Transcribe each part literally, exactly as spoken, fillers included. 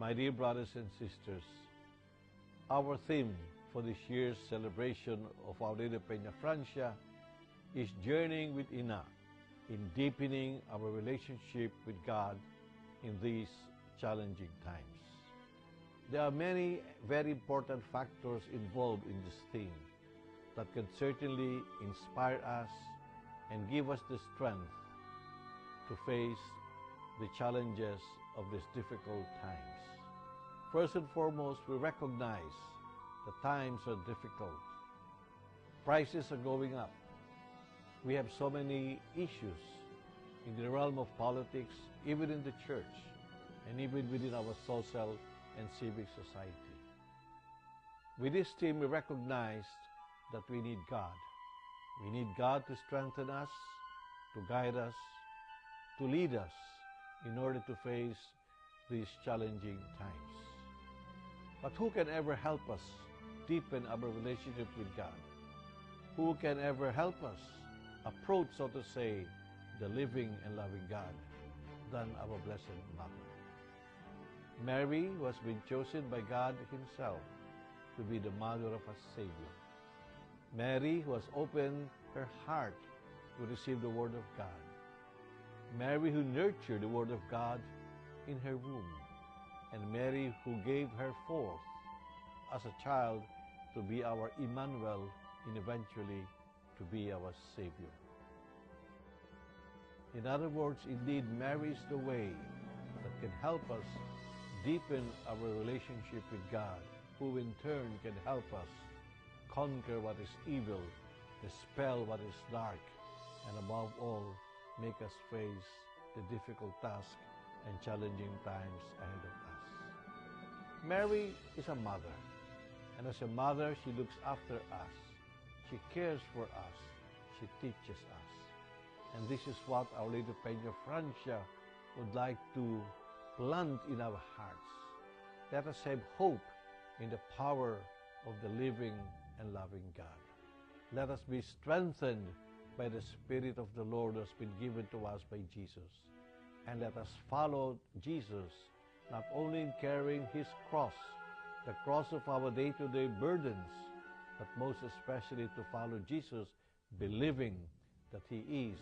My dear brothers and sisters, our theme for this year's celebration of Our Lady of Peñafrancia is Journeying with Ina in Deepening Our Relationship with God in These Challenging Times. There are many very important factors involved in this theme that can certainly inspire us and give us the strength to face the challenges of these difficult times. First and foremost, we recognize that times are difficult. Prices are going up. We have so many issues in the realm of politics, even in the church, and even within our social and civic society. With this theme, we recognize that we need God. We need God to strengthen us, to guide us, to lead us in order to face these challenging times. But who can ever help us deepen our relationship with God? Who can ever help us approach, so to say, the living and loving God than our Blessed Mother? Mary, who has been chosen by God Himself to be the mother of our Savior. Mary, who has opened her heart to receive the Word of God. Mary, who nurtured the Word of God in her womb. And Mary, who gave her forth as a child to be our Emmanuel and eventually to be our Savior. In other words, indeed, Mary is the way that can help us deepen our relationship with God, who in turn can help us conquer what is evil, dispel what is dark, and above all, make us face the difficult task and challenging times ahead of us. Mary is a mother, and as a mother, she looks after us, she cares for us, she teaches us. And this is what Our Lady of Peñafrancia would like to plant in our hearts. Let us have hope in the power of the living and loving God. Let us be strengthened by the Spirit of the Lord who has been given to us by Jesus. And let us follow Jesus, not only in carrying His cross, the cross of our day-to-day burdens, but most especially to follow Jesus, believing that He is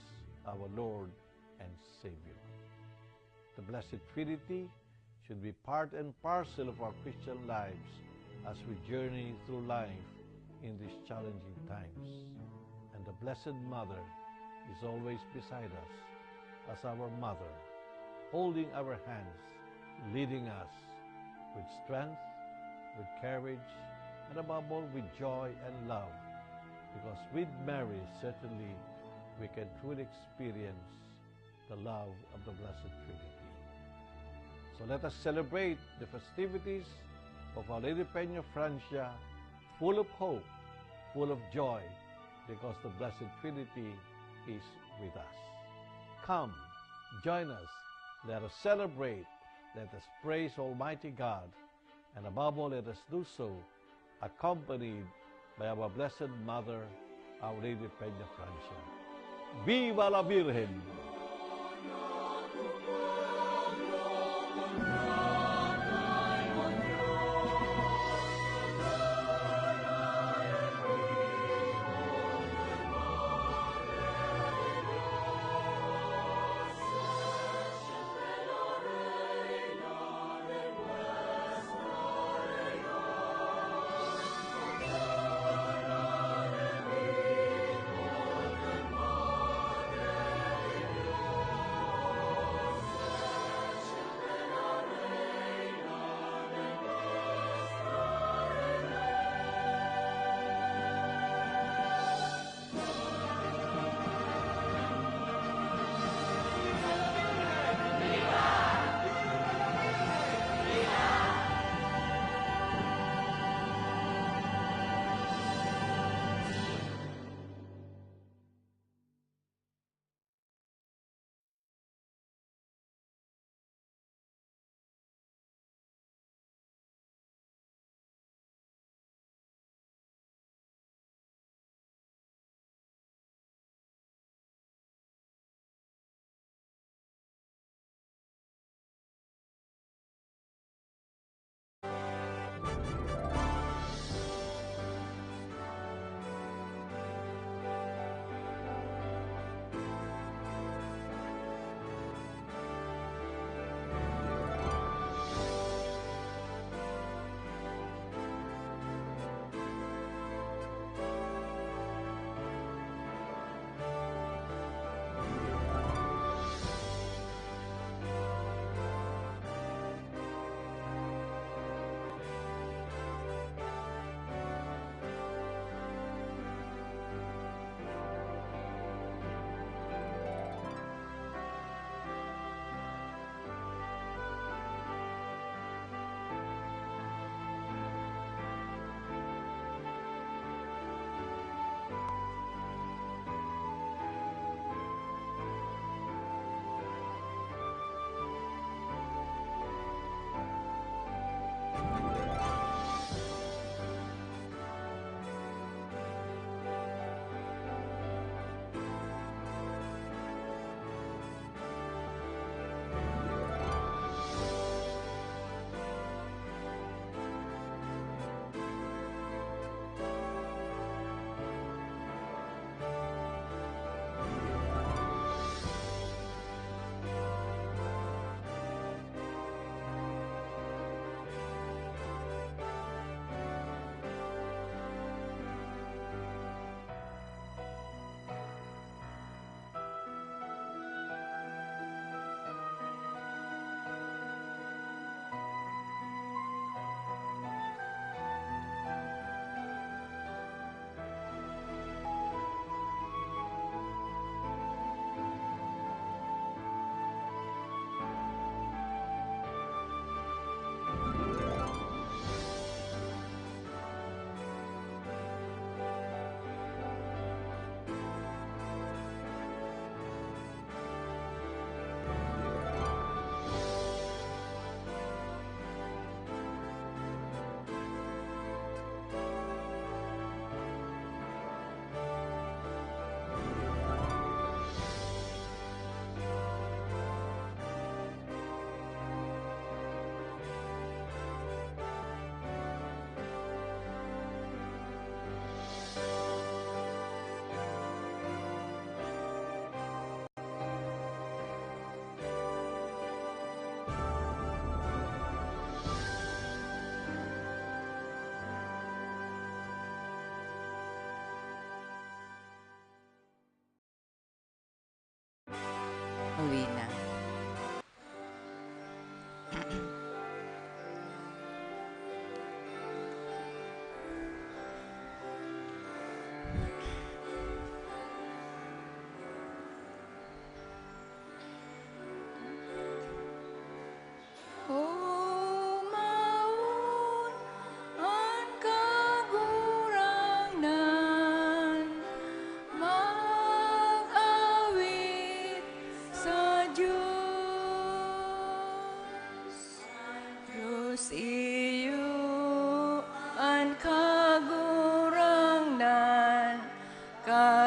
our Lord and Savior. The Blessed Trinity should be part and parcel of our Christian lives as we journey through life in these challenging times. And the Blessed Mother is always beside us as our mother, holding our hands, leading us with strength, with courage, and above all, with joy and love. Because with Mary, certainly, we can truly experience the love of the Blessed Trinity. So let us celebrate the festivities of Our Lady Peñafrancia, full of hope, full of joy, because the Blessed Trinity is with us. Come, join us, let us celebrate, let us praise Almighty God, and above all, let us do so accompanied by our Blessed Mother, Our Lady of Peñafrancia. Viva la Virgen!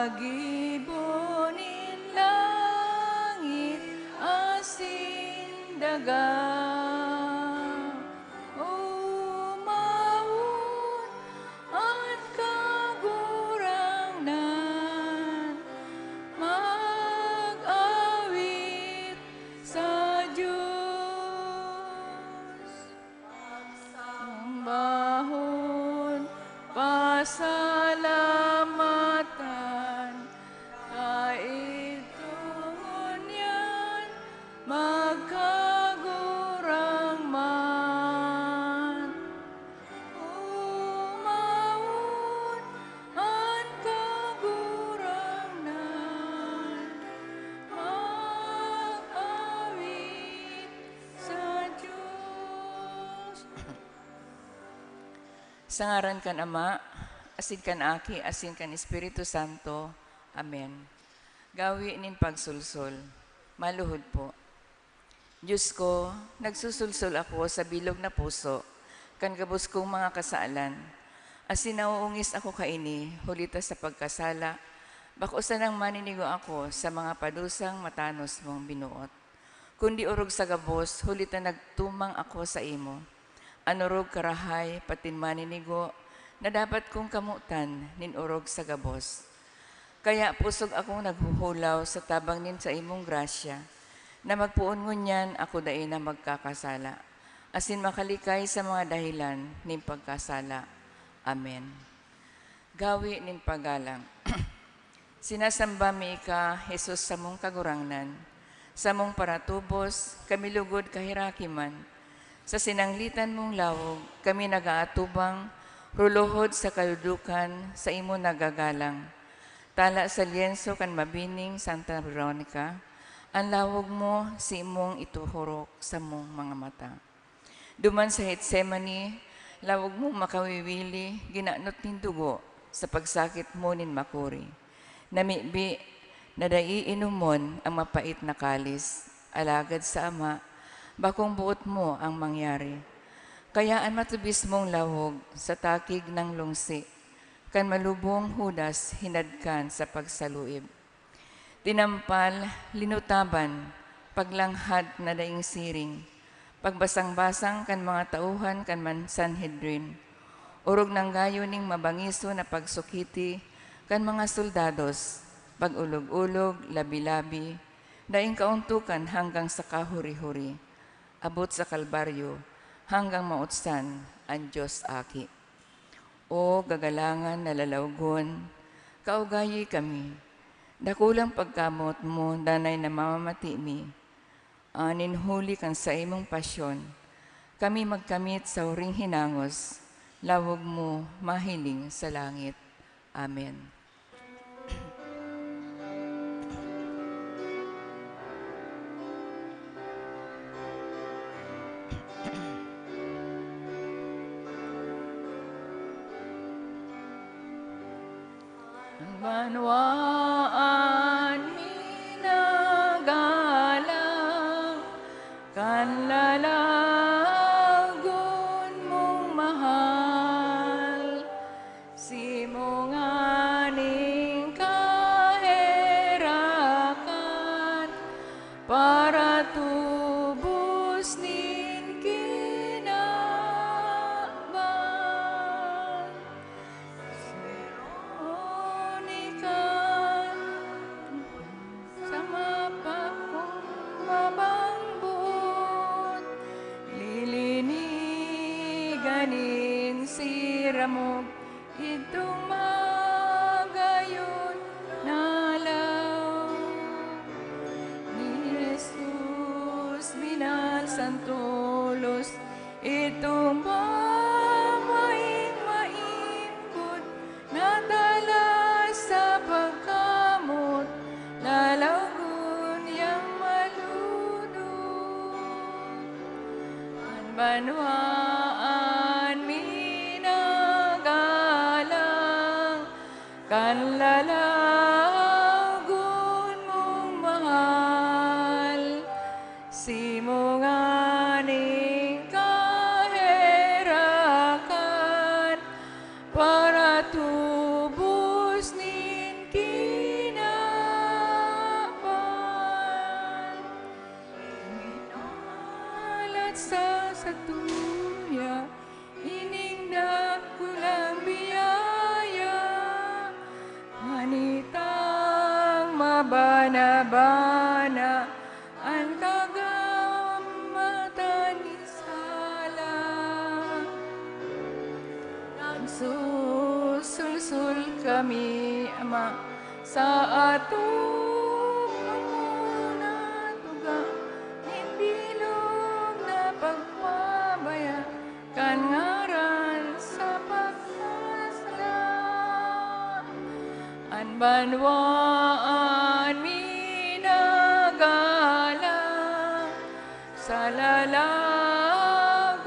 Gibo nin langit asin daga, umawon an Kagurangnan, mag-awit sa Dios. Pagsambahon, pasalamatan, kaidto ngunyan magkagurang man. Umawon an Kagurangnan, mag-awit sa Dios. Sa ngaran kan Ama, asin kan Aki, asin kan Espiritu Santo. Amen. Gawi nin pagsulsol. Maluhod po. Diyos ko, nagsusulsol ako sa bilog na puso kan gabos kong mga kasalan, asin nauungis ako kaini huli ta sa pagkasala, bako sanang maninigo ako sa mga padusang matanos mong binuot. Kundi orog sa gabos, huli ta nagtumang ako saimo. An orog karahay, patin maninigo, na dapat kong kamotan nin orog sa gabos. Kaya pusog akong naghuhulaw sa tabang nin saimong grasya, na magpoon ngunyan ako dai na magkakasala, asin makalikay sa mga dahelan nin pagkasala. Amen. Gawi nin paggalang. Sinasamba mi ika, Jesus, samong Kagurangnan, samong paratubos, kami lugod kaheraki man. Sa sinanglitan mong lawog, kami nag-aatubang, ruluhod sa kadudukan, saimo nagagalang. Tala sa lyenso kan mabining Santa Veronica, an lawog mo, simong ituhurok samong mga mata. Duman sa Getsemani, lawog mong makawiwili, ginanot nin dugo sa pagsakit mo nin makuri. Namibi na dai inomon ang mapait na kalis, alagad sa Ama, bakong boot mo ang mangyari. Kaya an matubis mong lawog sa takig ng lungsi, kan malubong Judas hinadkan sa pagsaluib. Tinampal, linutaban, paglanghad na daing siring, pagbasang-basang kan mga tauhan kan man Sanhedrin, orog nang gayo ning mabangiso na pagsukiti kan mga soldados, pag-ulog-ulog, labi-labi, daing kaontokan hanggang sa kahuri-huri, abot sa Kalbaryo, hanggang mautsan an Dios Aki. O gagalangan na lalawgon, kaugayi kami. Dakulang pagkamot mo danay namamati mi. Anin huli kan saimong pasyon, kami magkamit sa huring hinangos, lawog mo mahiling sa langit. Amen. An banwaan minagalang kan lalawgon mong mahal. Simo nganing kaherakan para tubos nin kinaban. Veronica, sa mapakumbabang buot, lilinigan nin siramog idtong magayon na aldaw. Ni Jesus binalsan tolos, itong pamaing maimbod, natala sa pagkamot, lalawgon yang malunod. An banwaan minagalang kan lalawgon mong mahal. Simo nganing kaherakan para tubos nin ki- satuya ining dakulang biyaya, hanitang mabana-bana an kagamatan nin sala. Nagsusulsul kami, Ama, sa atong mga natuga, nin bilog na pagpabaya kan ngaran sa pagkasala. An banwaan minagalang sa lalagon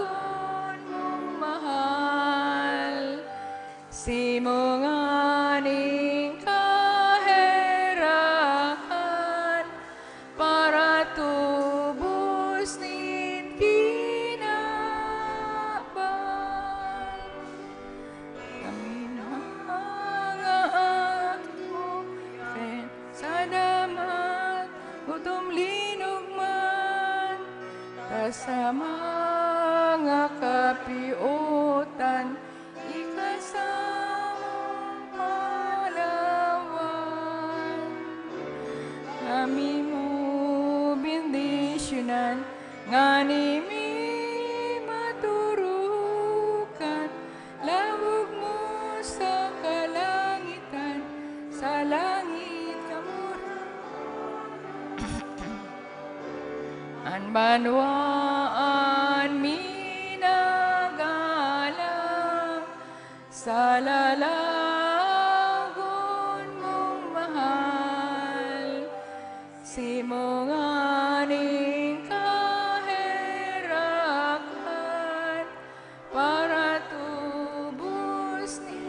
mong mahal. Simo nganing kaherakan para tubos nin kinaban. Kami na mga apo, sa damat, gutom linog man, ta sa mga kapiotan, ikasamong palawan. Kami mo bendisyonan, ngani mi maturukan, lawog mo sa kalangitan, sa langit kamo an banwaan minagalang sa lalagon mong mahal. Simo nganing kaherakan para tubos ni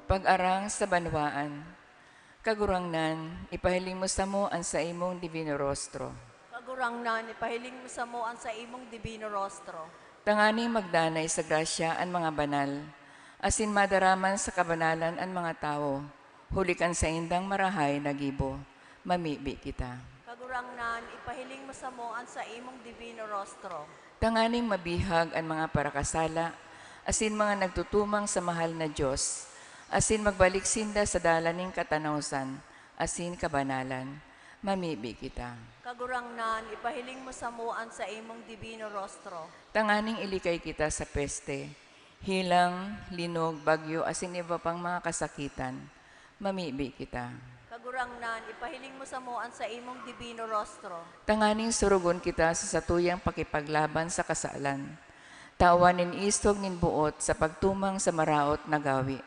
Pag-arang sa banwaan. Kagurangnan, ipahiling mo samo an saimong divino rostro. Kagurangnan, ipahiling mo samo an saimong divino rostro. Tanganing magdanay sa grasya an mga banal, asin madaraman sa kabanalan an mga tawo, huli kan saindang marahay na gibo. Mamibi kita. Kagurangnan, ipahiling mo samo an saimong divino rostro. Tanganing mabihag an mga parakasala, asin mga nagtutumang sa mahal na Dios, asin magbalik sinda sa dalan nin katanosan asin kabanalan. Mamibi kita. Kagurangnan, ipahiling mo samo an saimong divino rostro. Tanganing ilikay kita sa peste, hilang, linog, bagyo, asin iba pang mga kasakitan. Mamibi kita. Kagurangnan, ipahiling mo samo an saimong divino rostro. Tanganing surugon kita sa satuyang pakipaglaban sa kasalan. Tawan nin isog nin boot sa pagtumang sa maraot na gawi.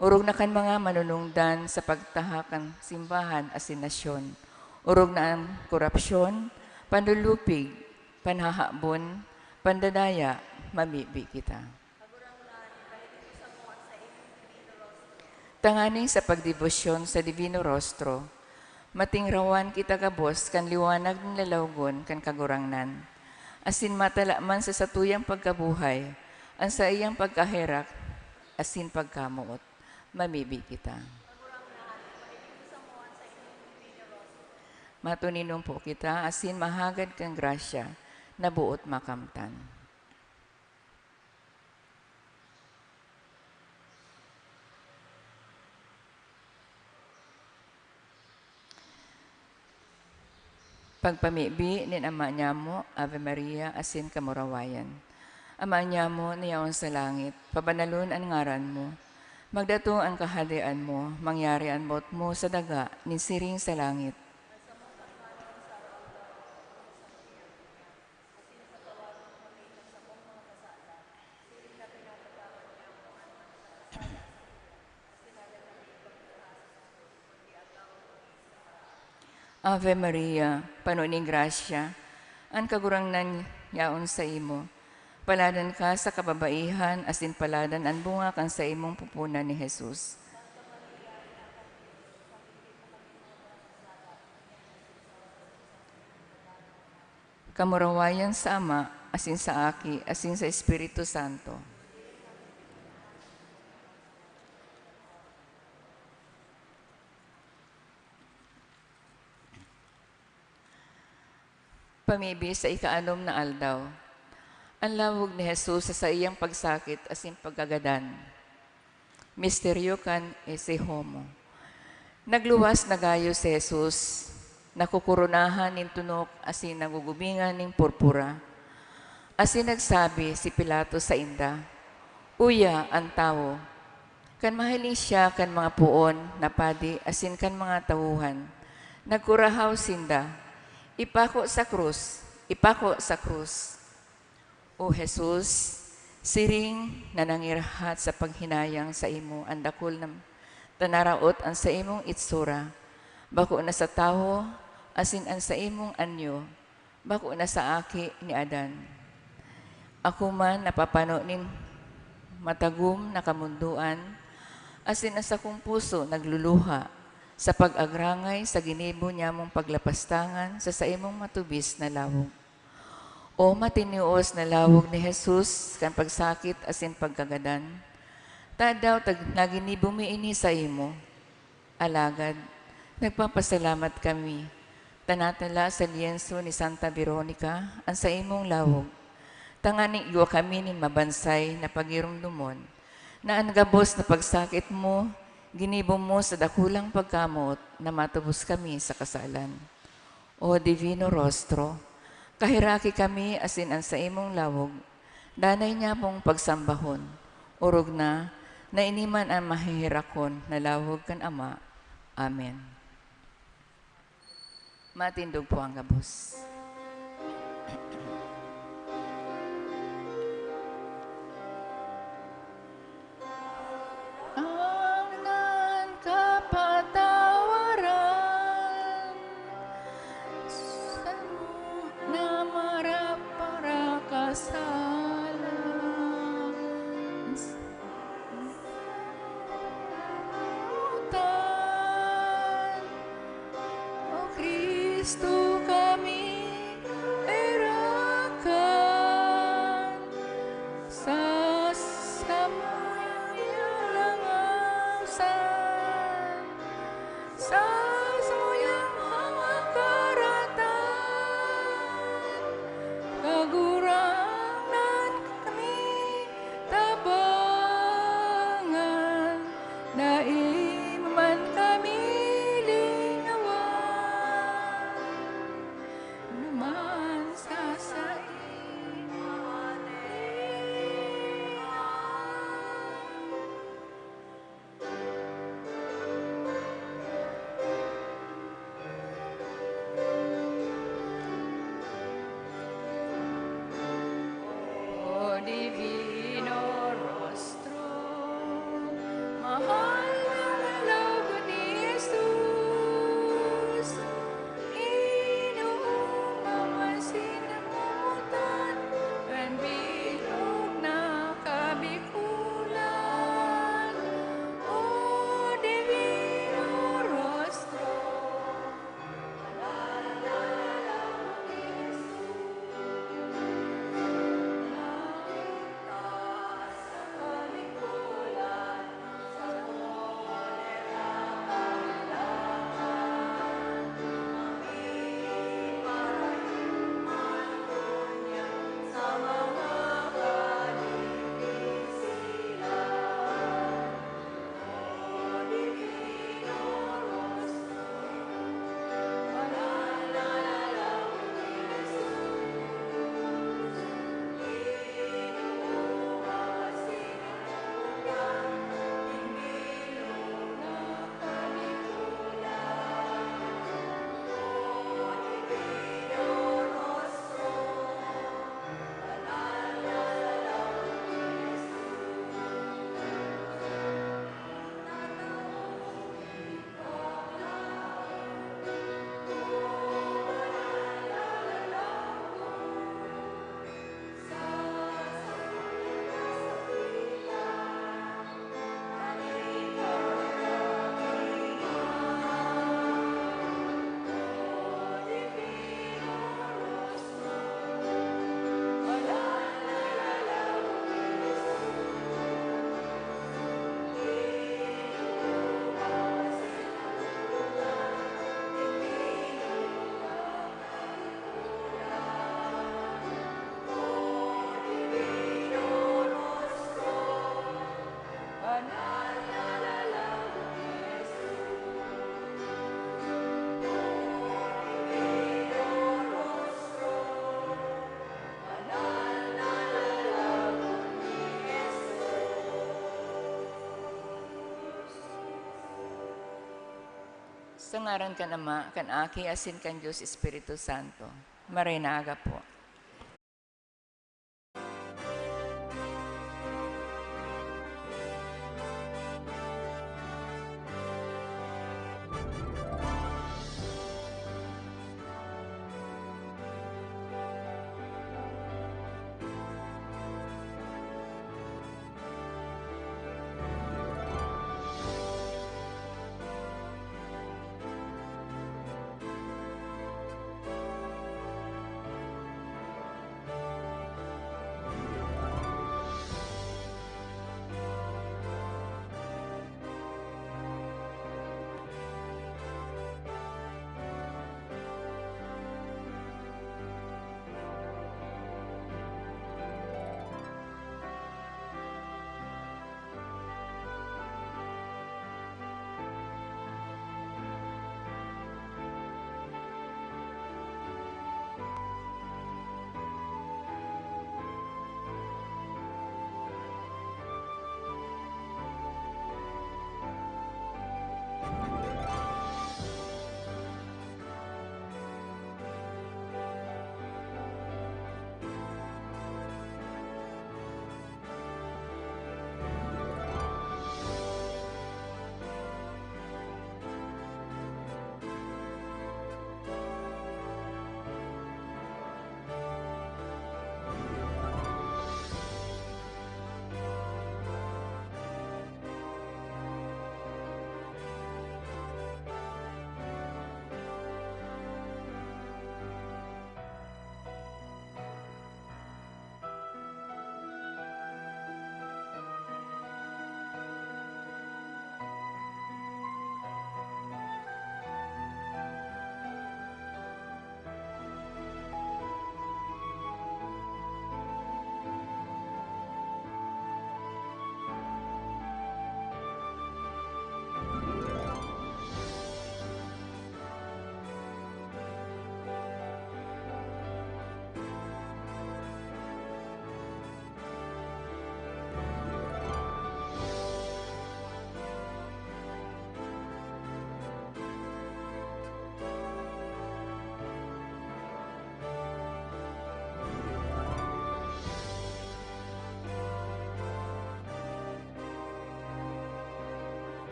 Orog na kan mga manunungdan sa pagtaha kan simbahan asin nasyon. Orog na an korapsyon, panlulupig, panhahabon, pandadaya. Mamibi kita. Tanganing sa pagdebosyon sa Divino Rostro, matingrawan kita gabos kan liwanag nin lalawgon kan Kagurangnan, asin matala man sa satuyang pagkabuhay an saiyang pagkaherak asin pagkamoot. Mamibi kita. Matuninon po kita asin mahagad kan grasya na boot makamtan. Pagpamibi nin Ama niyamo, Ave Maria, asin kamurawayan. Ama niyamo na yaon sa langit, pabanalon an ngaran mo. Magdatong an Kahadean mo, mangyari an boot mo sa daga nin siring sa langit. Ave Maria, pano nin grasya, an Kagurangnan yaon saimo. Paladan ka sa kababaihan, asin paladan an bunga kan saimong pupunan ni Jesus. Kamurawayan sa Ama, asin sa Aki, asin sa Espiritu Santo. Pamibi sa ikaanom na aldaw, an lawog ni Jesus sa saiyang pagsakit asin pagkagadan. Misteryo kan Ese Homo. Nagluwas na gayo si Jesus, nakukoronahan nin tunok asin nagugubingan nin purpura. Asin nagsabi si Pilato sainda, "Uya an tawo." Kan mahiling siya kan mga poon na padi asin kan mga tawohan, nagkurahaw sinda, "Ipako sa krus! Ipako sa krus!" O Jesus, siring na nangirahat sa paghinayang saimo an dakul na tanaraot an saimong itsura, bako na sa tawo, asin an saimong anyo, bako na sa aki ni Adan. Ako man napapano nin matagom na kamundoan, asin an sakong puso nagluluha sa pag-agrangay sa ginibo niyamong paglapastangan sa saimong matubis na lawog. O matinios na lawog ni Jesus kan pagsakit asin pagkagadan, tadaw tag-, na ginibo mi ini saimo? Alagad, nagpapasalamat kami ta natala sa liyenso ni Santa Veronica an saimong lawog, tanganing igwa kami nin mabansay na pagiromdomon na an gabos na pagsakit mo, ginibo mo sa dakulang pagkamoot na matubos kami sa kasalan. O Divino Rostro, kaheraki kami asin an saimong lawog, danay niyamong pagsambahon, orog na, na ini man an maheherakon na lawog kan Ama. Amen. Matindog po ang gabos. Ang nan kapatawaran, sa na marap para kasalan. Utan, O Cristo, kami herakan sa samuyang langasan, sa samuyang mga karatan, Kagurangnan, kami tabangan, dai man kami lingawan. Duman sa saimo Sa ngaran kan Ama, kan Aki, asin kan Dios Espiritu Santo. Maray na aga po.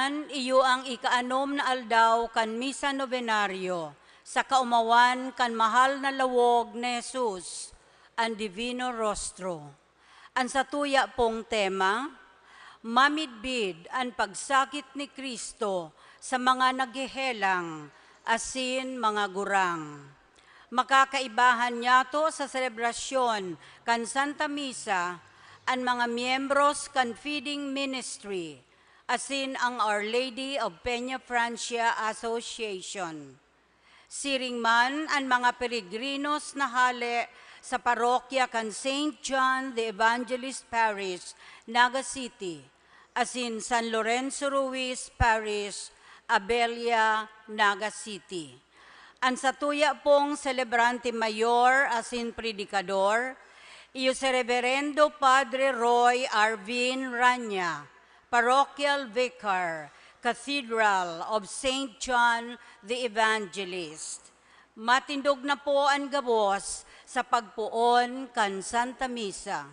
Iyo ang ikaanom na aldaw kan Misa Novenario sa kaomawan kan mahal na lawog ni Jesus, an Divino Rostro. An satuya pong tema, mamidbid an pagsakit ni Cristo sa mga naghehelang asin mga gurang. Makakaibahan niyato sa selebrasyon kan Santa Misa an mga miyembros kan Feeding Ministry asin ang Our Lady of Peña Francia Association. Siring man an mga peregrinos na hale sa parokya kan Saint John the Evangelist Parish, Naga City, asin San Lorenzo Ruiz Parish, Abella, Naga City. An satuya pong selebrante mayor asin predikador, iyo si Reverendo Padre Roy Arvin Ranya, Parochial Vicar, Cathedral of Saint John the Evangelist. Matindog na po an gabos sa pagpoon kan Santa Misa.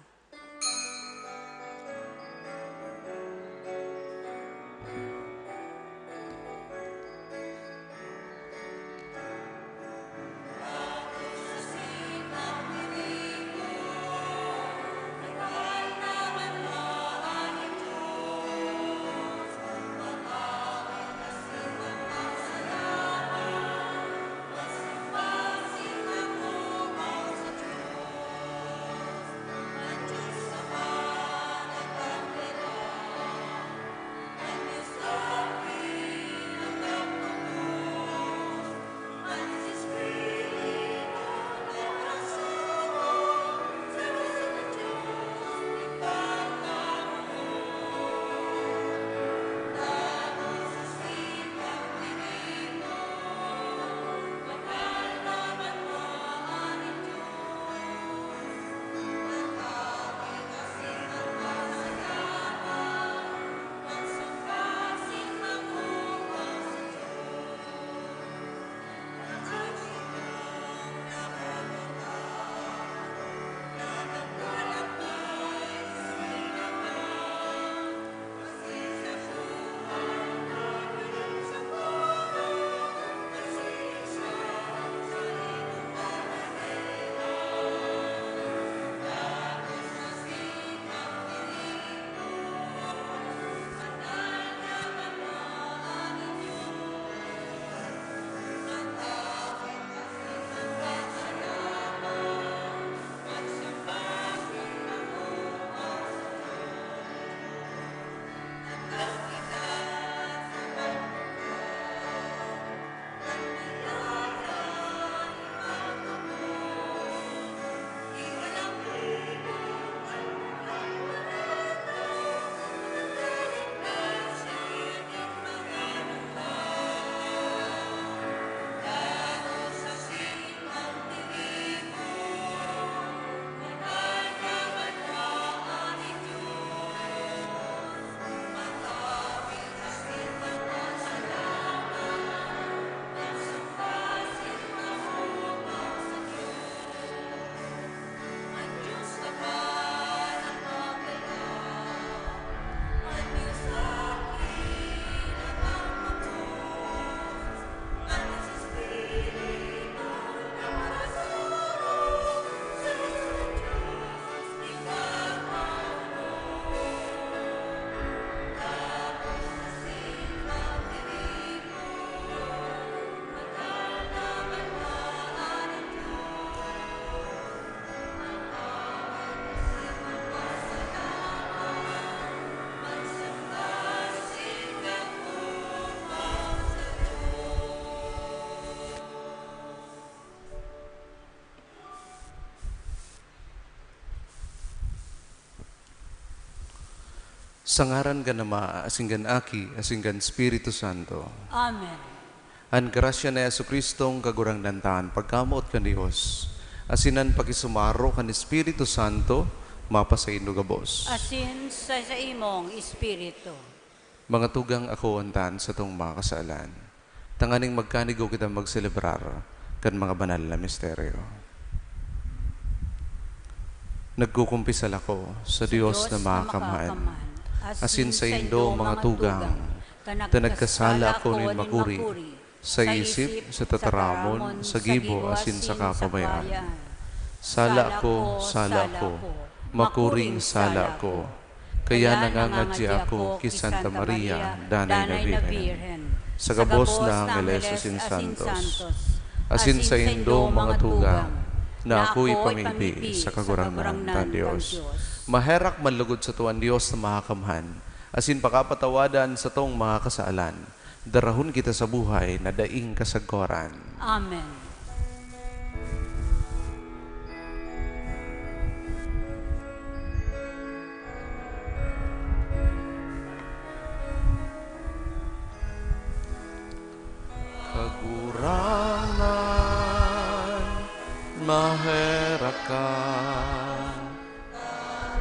Sa ngaran kan Ama, asin kan Aki, asin kan Espiritu Santo. Amen. An grasya ni Jesu-Cristong Kagurangnan ta, an pagkamoot kan Dios, asin an pakisumaro kan Espiritu Santo, mapasaindo gabos. Asin sa saimong espiritu. Mga tugang, akoon ta an satong mga kasalan, tanganing magkanigo kita magselebrar kan mga banal na misteryo. Nagkukumpisal ako sa Dios na makakamhan, asin saindo, mga tugang, ta nagkasala ako nin makuri, sa isip, sa tataramon, sa gibo, asin sa kapabayaan. Sala ko, sala ko, makuring sala ko. Kaya nangangadya ako ki Santa Maria, Danay na Birhen, sa gabos na angheles asin santos, asin saindo mga tugang, na ako ipamibi sa Kagurangnan kan Dios. Maherak man logod sato an Dios na Makakamhan, asin pakapatawadan satong mga kasalan, darahon kita sa buhay na daing kasagkoran. Amen. Kagurangnan, maherak ka.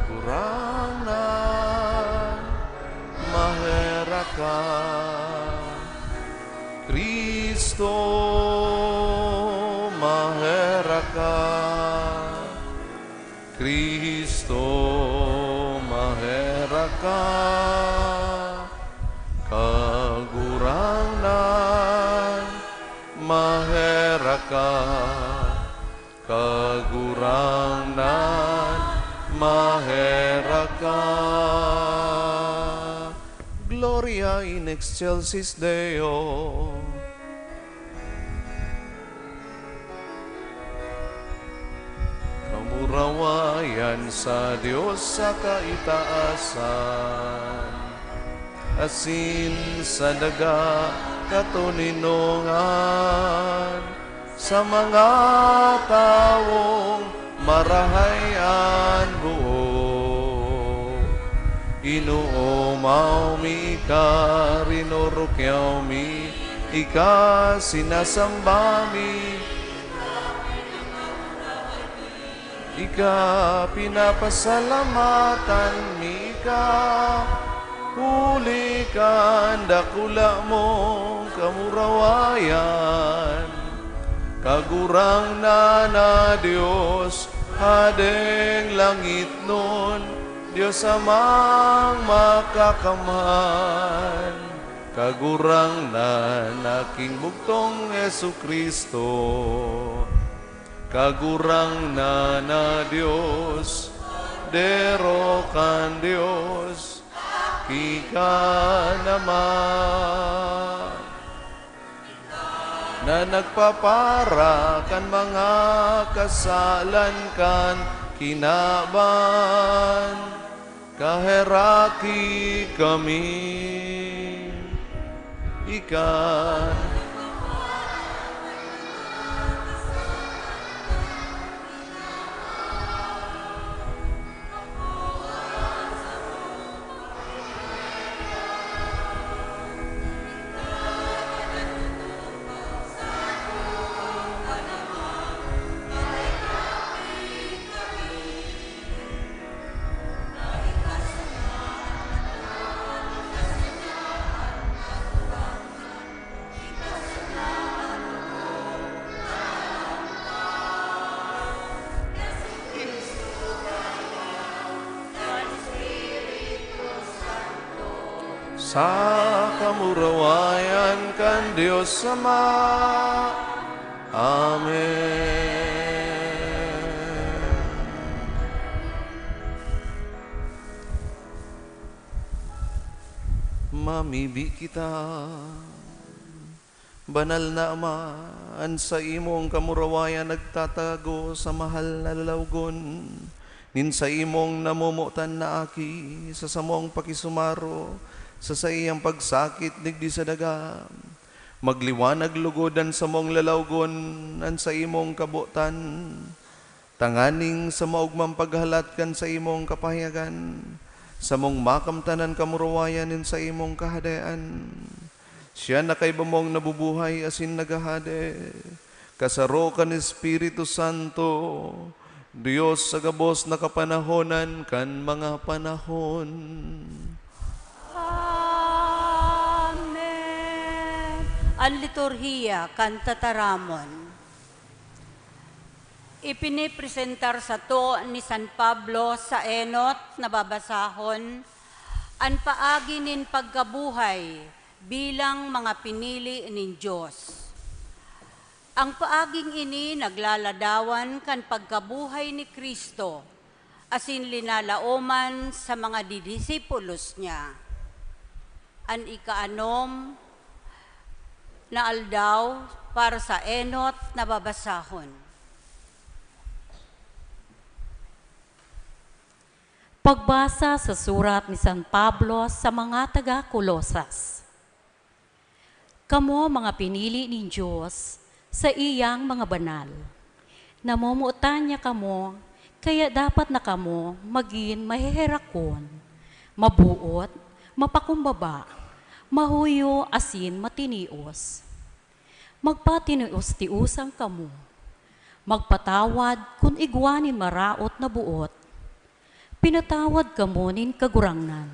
Kagurangnan, maherak ka. Cristo, maherak ka. Cristo, maherak ka. Kagurangnan, maherak ka. Kagurangnan, maherak ka. Gloria in excelsis Deo. Kamurawayan sa Dios sa kaitaasan, asin sa daga katoninongan sa mga tawong marahay an buo. Inoomaw mi ika, rinurukyaw mi ika, sinasamba mi ika, pinapasalamatan mi ika, huli kan dakula mong kamurawayan. Kagurangnan na Dios, Hadeng langitnon, Dios Amang Makakamhan, Kagurangnan na Aking bugtong Jesu-Cristo. Kagurangnan na Dios, Kordero kan Dios, ki ka naman, na nagpapara kan mga kasalan kan kinaban. Kaheraki kami, ika. Sa kamurawayan kan Dios Ama. Amen. Mamibi kita. Banal na Ama, an saimong kamurawayan nagtatago sa mahal na lalawgon nin saimong namomotan na Aki, sa samong pakisumaro sa saiyang pagsakit digdi sa daga. Magliwanag lugod an samong lalawgon, an saimong kabotan, tanganing sa maogmang paghalat kan saimong kapahayagan, samong makamtan an kamurawayan nin saimong Kahadean. Siya na kaiba mong nabubuhay asin naghahade, kasaro kan Espiritu Santo, Dios sa gabos na kapanahonan kan mga panahon. Amen. An liturhiya kan tataramon. Ipinipresentar sato ni San Pablo sa enot na babasahon an paagi nin pagkabuhay Bilang mga pinili nin Dios. Ang paaging ini naglaladawan kan pagkabuhay ni Cristo, asin linalaoman sa mga didisipulos niya. An ikaanom na aldaw para sa enot na babasahon. Pagbasa sa surat ni San Pablo sa mga taga Colosas. Kamo mga pinili nin Dios, saiyang mga banal. Namomotan niya kamo, kaya dapat na kamo magin maheherakon, mabuot, mapakumbaba, mahuyo asin matinios. Magpatinios-tiosan kamo. Magpatawad kun igwa nin maraot na boot. Pinatawad kamo nin Kagurangnan.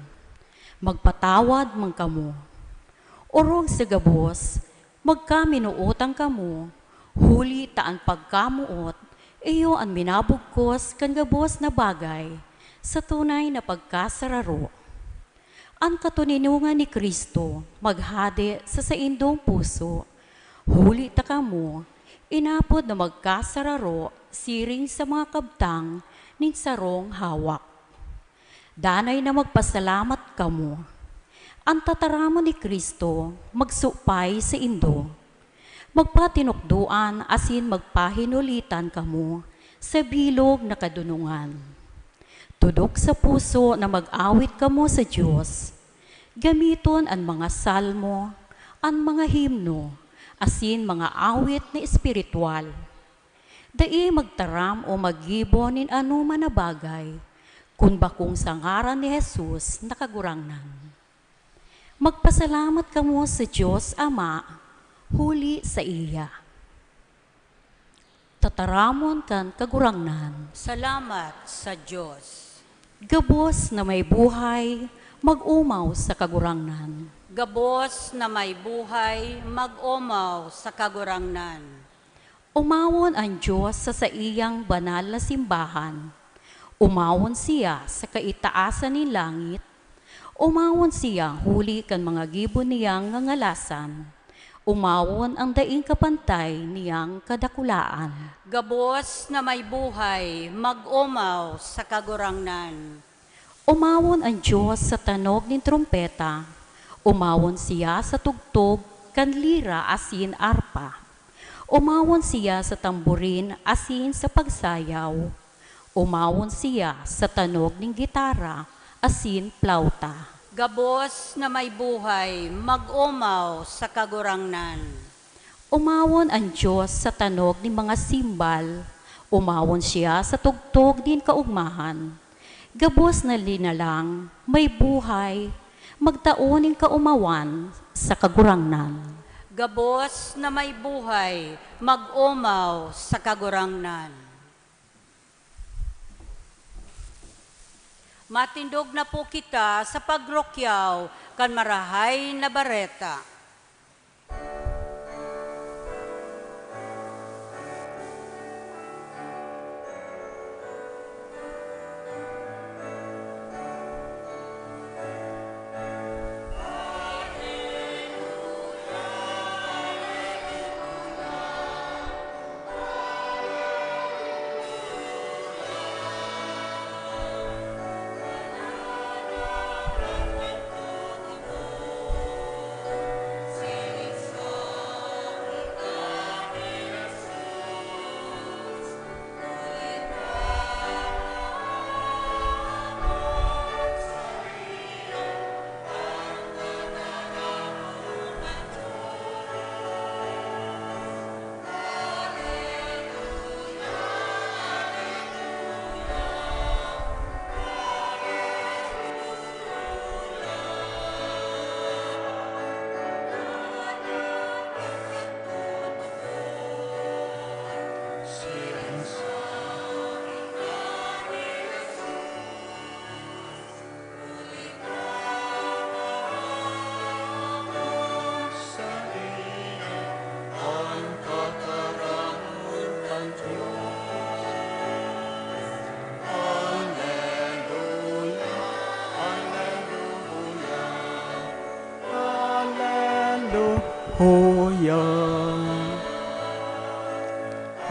Magpatawad man kamo. Orog sa gabos, magkaminootan kamo, huli ta an pagkamoot iyo an minabugkos kan gabos na bagay sa tunay na pagkasararo. An katoninongan ni Cristo maghade sa saindong puso, huli ta kamo inapod na magkasararo siring sa mga kabtang nin sarong hawak. Danay na magpasalamat kamo. An tataramon ni Cristo magsupay saindo. Magpatinukdoan asin magpahinulitan kamo sa bilog na kadonongan. Tudok sa puso na mag-awit kamo sa Dios. Gamiton an mga salmo, an mga himno, asin mga awit na espiritual. Dai magtaram o maggibo nin anoman na bagay, kun bakong sa ngaran ni Jesus na Kagurangnan. Magpasalamat kamo sa Dios Ama huli saiya. Tataramon kan Kagurangnan. Salamat sa Dios. Gabos na may buhay, mag-omaw sa Kagurangnan. Gabos na may buhay, mag-omaw sa Kagurangnan. Omawon an Dios sa saiyang banal na simbahan. Omawon siya sa kaitaasan nin langit. Omawon siya huli kan mga gibo niyang ngangalasan. Omawon an daing kapantay niyang kadakulaan. Gabos na may buhay, mag-omaw sa Kagurangnan. Omawon an Dios sa tanog nin trompeta. Omawon siya sa tugtog kan lira asin arpa. Omawon siya sa tamborin asin sa pagsayaw. Omawon siya sa tanog nin gitara asin plauta. Gabos na may buhay, mag-omaw sa Kagurangnan. Omawon an Dios sa tanog nin mga simbal. Omawon siya sa tugtog nin kaogmahan. Gabos na linalang, may buhay, magtao nin kaomawan sa Kagurangnan. Gabos na may buhay, mag-omaw sa Kagurangnan. Matindog na po kita sa pagrukyaw kan Marahay na Bareta.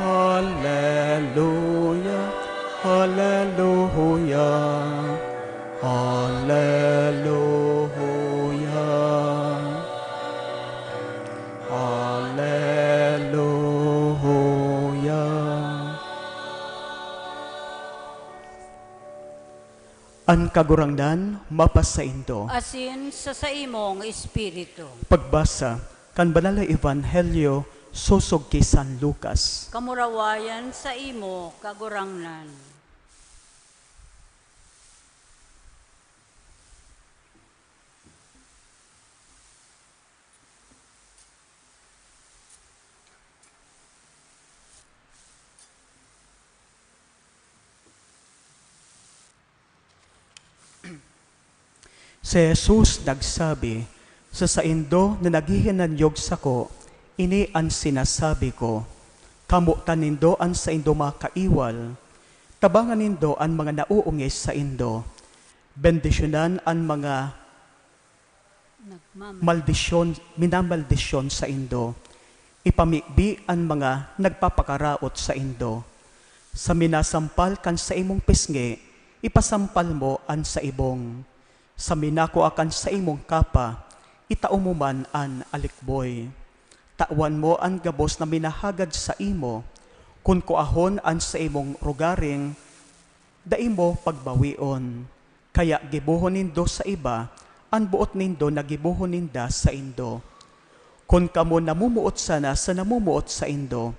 Hallelujah, hallelujah, hallelujah, hallelujah. An Kagurangnan mapasaindo. Asin sa saimong espiritu. Pagbasa kan Banal na Ebanghelyo sosog ki San Lucas. Kamurawayan saimo, Kagurangnan. Si Jesus nagsabi, "Sa saindo na naghihinanyog sako, ini an sinasabi ko: kamotan nindo an saindo mga kaiwal, tabangan nindo an mga nauungis saindo, bendisyonan an mga Nagmamaldisyon, minamaldisyon saindo. Ipamibi an mga nagpapakaraot saindo. Sa minasampal kan saimong pisngi, ipasampal mo an saibong. Sa minakua kan saimong kapa, itao mo man an alikboy. Tawan mo an gabos na minahagad saimo. Kun kuahon an saimong rogaring, dai mo pagbawion. Kaya gibohon nindo sa iba an boot nindo na gibohon ninda saindo. Kun kamo namomoot sana sa namomoot saindo,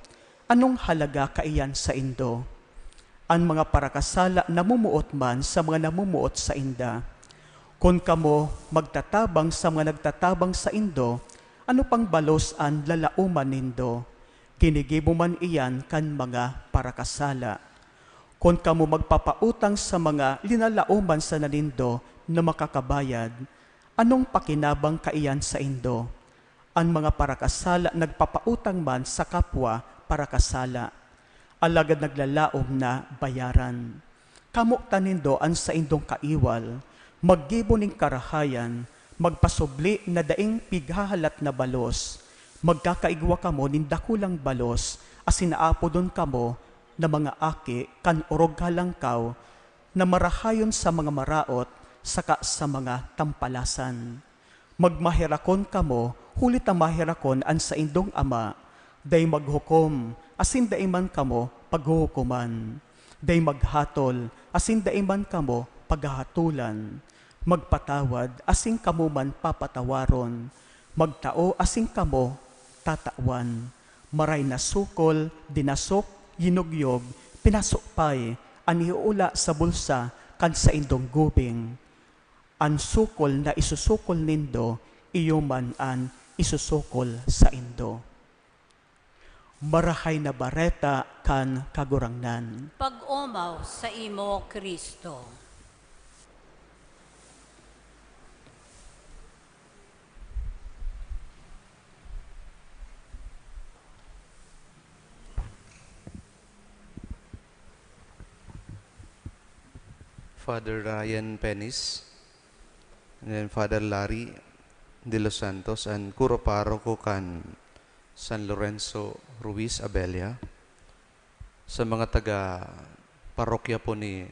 anong halaga kaiyan saindo? An mga parakasala namomoot man sa mga namomoot sainda. Kun kamo magtatabang sa mga nagtatabang saindo, ano pang balos an lalaoman nindo? Ginigibo man iyan kan mga parakasala. Kun kamo magpapautang sa mga linalaoman sana nindo na makakabayad, anong pakinabang kaiyan saindo? An mga parakasala nagpapautang man sa kapwa parakasala, alagad naglalaom na bayaran. Kamotan nindo an saindong kaiwal, maggibo nin karahayan, magpasubli na daing pighahalat na balos, magkakaigwa kamo nin dakulang balos, asin aapodon kamo na mga aki kan orog halangkaw na marahayon sa mga maraot saka sa mga tampalasan. Magmaherakon kamo, huli ta maherakon an saindong Ama. Dai maghukom, asin dai man kamo paghuhukoman. Dai maghatol, asin dai man kamo paghahatolan. Magpatawad, asin kamo man papatawaron. Magtao, asin kamo tatawan. Maray na sukol, dinasok, yinugyog, pinasupay, an iula sa bulsa kan saindong gubing. An sukol na isusukol nindo, iyo man an isusukol saindo. Marahay na Bareta kan Kagurangnan. Pag-omaw saimo, Cristo. Father Ryan Penis, and then Father Larry De Los Santos, an kuro paroko kan San Lorenzo Ruiz Abella, sa mga taga parokya po ni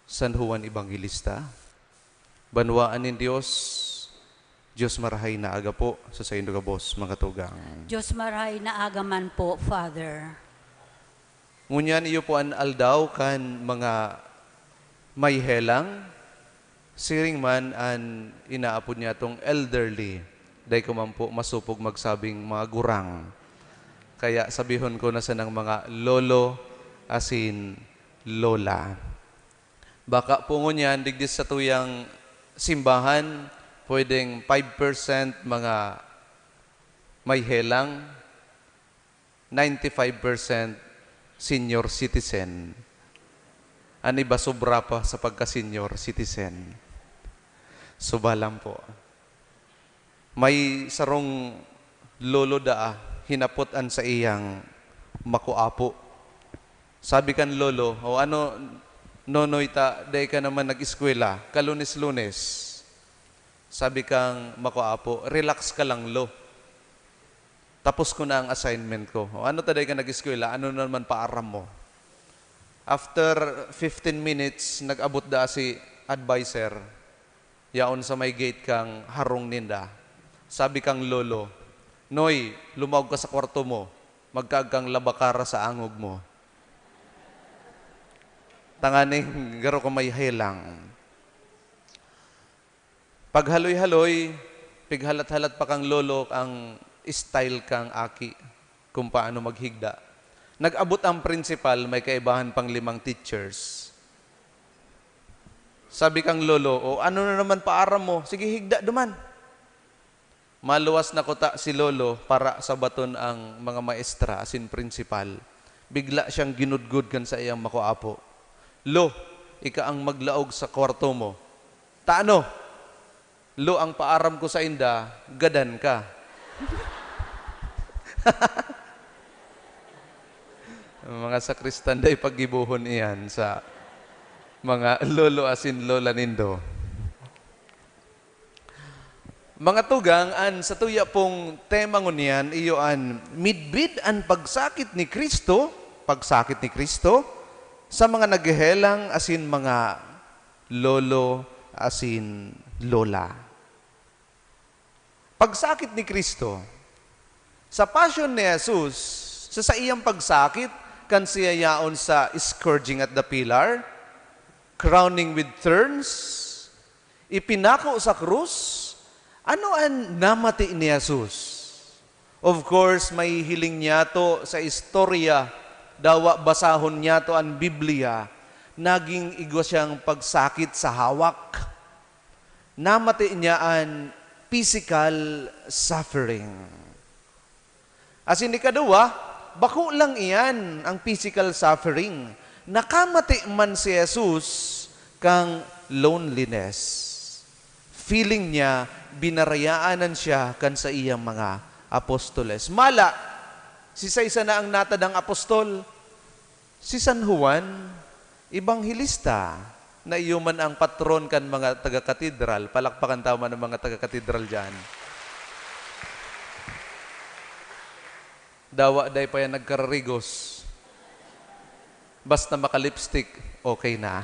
San Juan Evangelista, banwaan nin Dios, Dios marahay na aga po sa saindo gabos, mga tugang. Dios marahay na aga man po, Father. Ngunyan iyo po an aldaw kan mga may helang, siring man an inaapod niyatong elderly. Dai ko man po masupog magsabing mga gurang. Kaya sabihon ko na sanang mga lolo asin lola. Baka po ngunyan, digdi sa tuyang simbahan, pwedeng five percent mga may helang, ninety-five percent senior citizen. An iba sobra pa sa pagka-senior citizen. Suba lang po. May sarong lolo daa, hinapot an saiyang makuapo. Sabi kan lolo, "O ano, nonoy ta, dai ka naman nag-eskwela, kalunes-lunes?" Sabi kang makuapo, "Relax ka lang, lo." Tapos ko na ang assignment ko. O, ano ta day ka nag-eskwela? Ano na naman paaram mo? After fifteen minutes, nag-abot daa si adviser. Yaon sa may gate kang harong ninda. Sabi kang lolo, "Noy, lumaog ka sa kwarto mo. Magkaag kang labakara sa angog mo." Tanganing garo ka may helang. Paghaloy-haloy, pighalat-halat pa kang lolo ang style kang aki kung paano maghigda. Nag-abot ang principal, may kaibahan pang limang teachers. Sabi kang lolo, "O, ano na naman paaram mo? Sige, higda duman." Maluwas na kuta si lolo para sa baton ang mga maestra asin principal. Bigla siyang ginudgod kan saiyang makuapo. "Lo, ika ang maglaog sa kwarto mo." "Tano?" "Lo, ang paaram ko sainda, gadan ka." Mga sakristan, dai paggibohon iyan sa mga lolo asin lola nindo. Mga tugang, an satuya pong tema ngunyan iyo an midbid an pagsakit ni Cristo, pagsakit ni Cristo sa mga naghehelang asin mga lolo asin lola. Pagsakit ni Cristo. Sa pasyon ni Jesus, sa saiyang pagsakit, kan siya yaon sa scourging at the pillar, crowning with thorns, ipinako sa krus, ano an namati ni Jesus? Of course, mahihiling niyato sa istorya, dawa basahon niyato an Biblia, naging igwa siyang pagsakit sa hawak. Namati niya an physical suffering. Asin ikaduwa, bako lang iyan ang physical suffering. Nakamati man si Jesus kan loneliness. Feeling niya, binarayaanan siya kan saiyang mga apostoles. Mala, sisay sana ang natadang apostol? Si San Juan, ebanghelista, na iyo man ang patron kan mga taga-katedral. Palakpakan ta man ang mga taga-katedral diyan. Dawa dai pa yan nagkararigos. Basta maka-lipstick, okay na.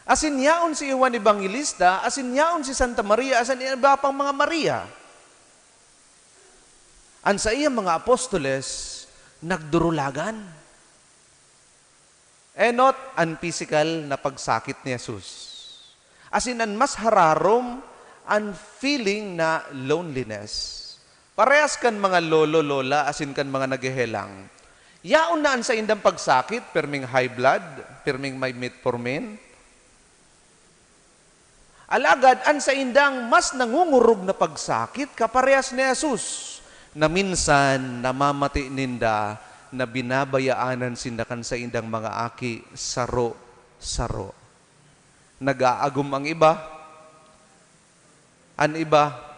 Asin yaon si Juan Evangelista, asin yaon si Santa Maria, asin iba pang mga Maria. An saiyang mga apostoles nagdurulagan. Enot an pisikal na pagsakit ni Jesus. Asin an mas hararom, an feeling na loneliness. Parehas kan mga lolo, lola, asin kan mga naghehelang. Yaon na an saindang pagsakit, pirming high blood, pirming may metformin. Alagad an saindang mas nangungurog na pagsakit kaparehas ni Jesus, na minsan namamati ninda na binabayaanan sinda kan saindang mga aki saro-saro. Nag-aagom ang iba, an iba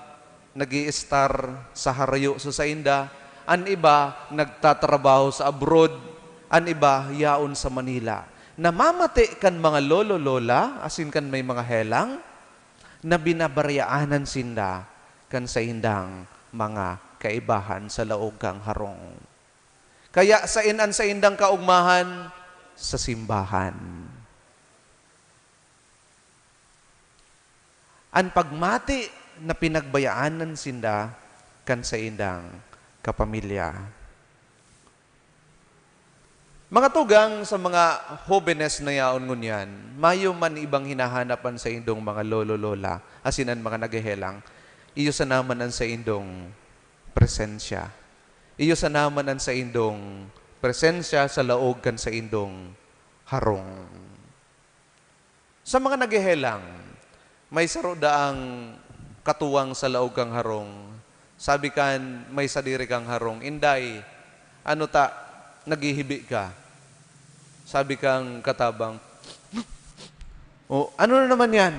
nag-iistar sa harayo sa sainda, an iba nagtatrabaho sa abroad, an iba yaon sa Manila. Namamati kan mga lolo-lola asin kan may mga helang na binabaryaanan sinda kan saindang mga kaibahan sa laog kan harong. Kaya saen an saindang kaogmahan? Sa simbahan. An pagmati na pinagbayaanan sinda kan saindang kapamilya. Mga tugang, sa mga hobenes na yaon ngunyan, mayo man ibang hinahanap an saindong mga lolo-lola, asin an mga naghehelang, iyo sana man an saindong presensya. Iyo sana man an saindong presensya sa laog kan saindong harong. Sa mga naghehelang, may saro daang katuwang sa laog kan harong. Sabi kan may sadiri kan harong, "Inday, ano ta, naghihibi ka?" Sabi kan katabang, "O, ano na naman yan?"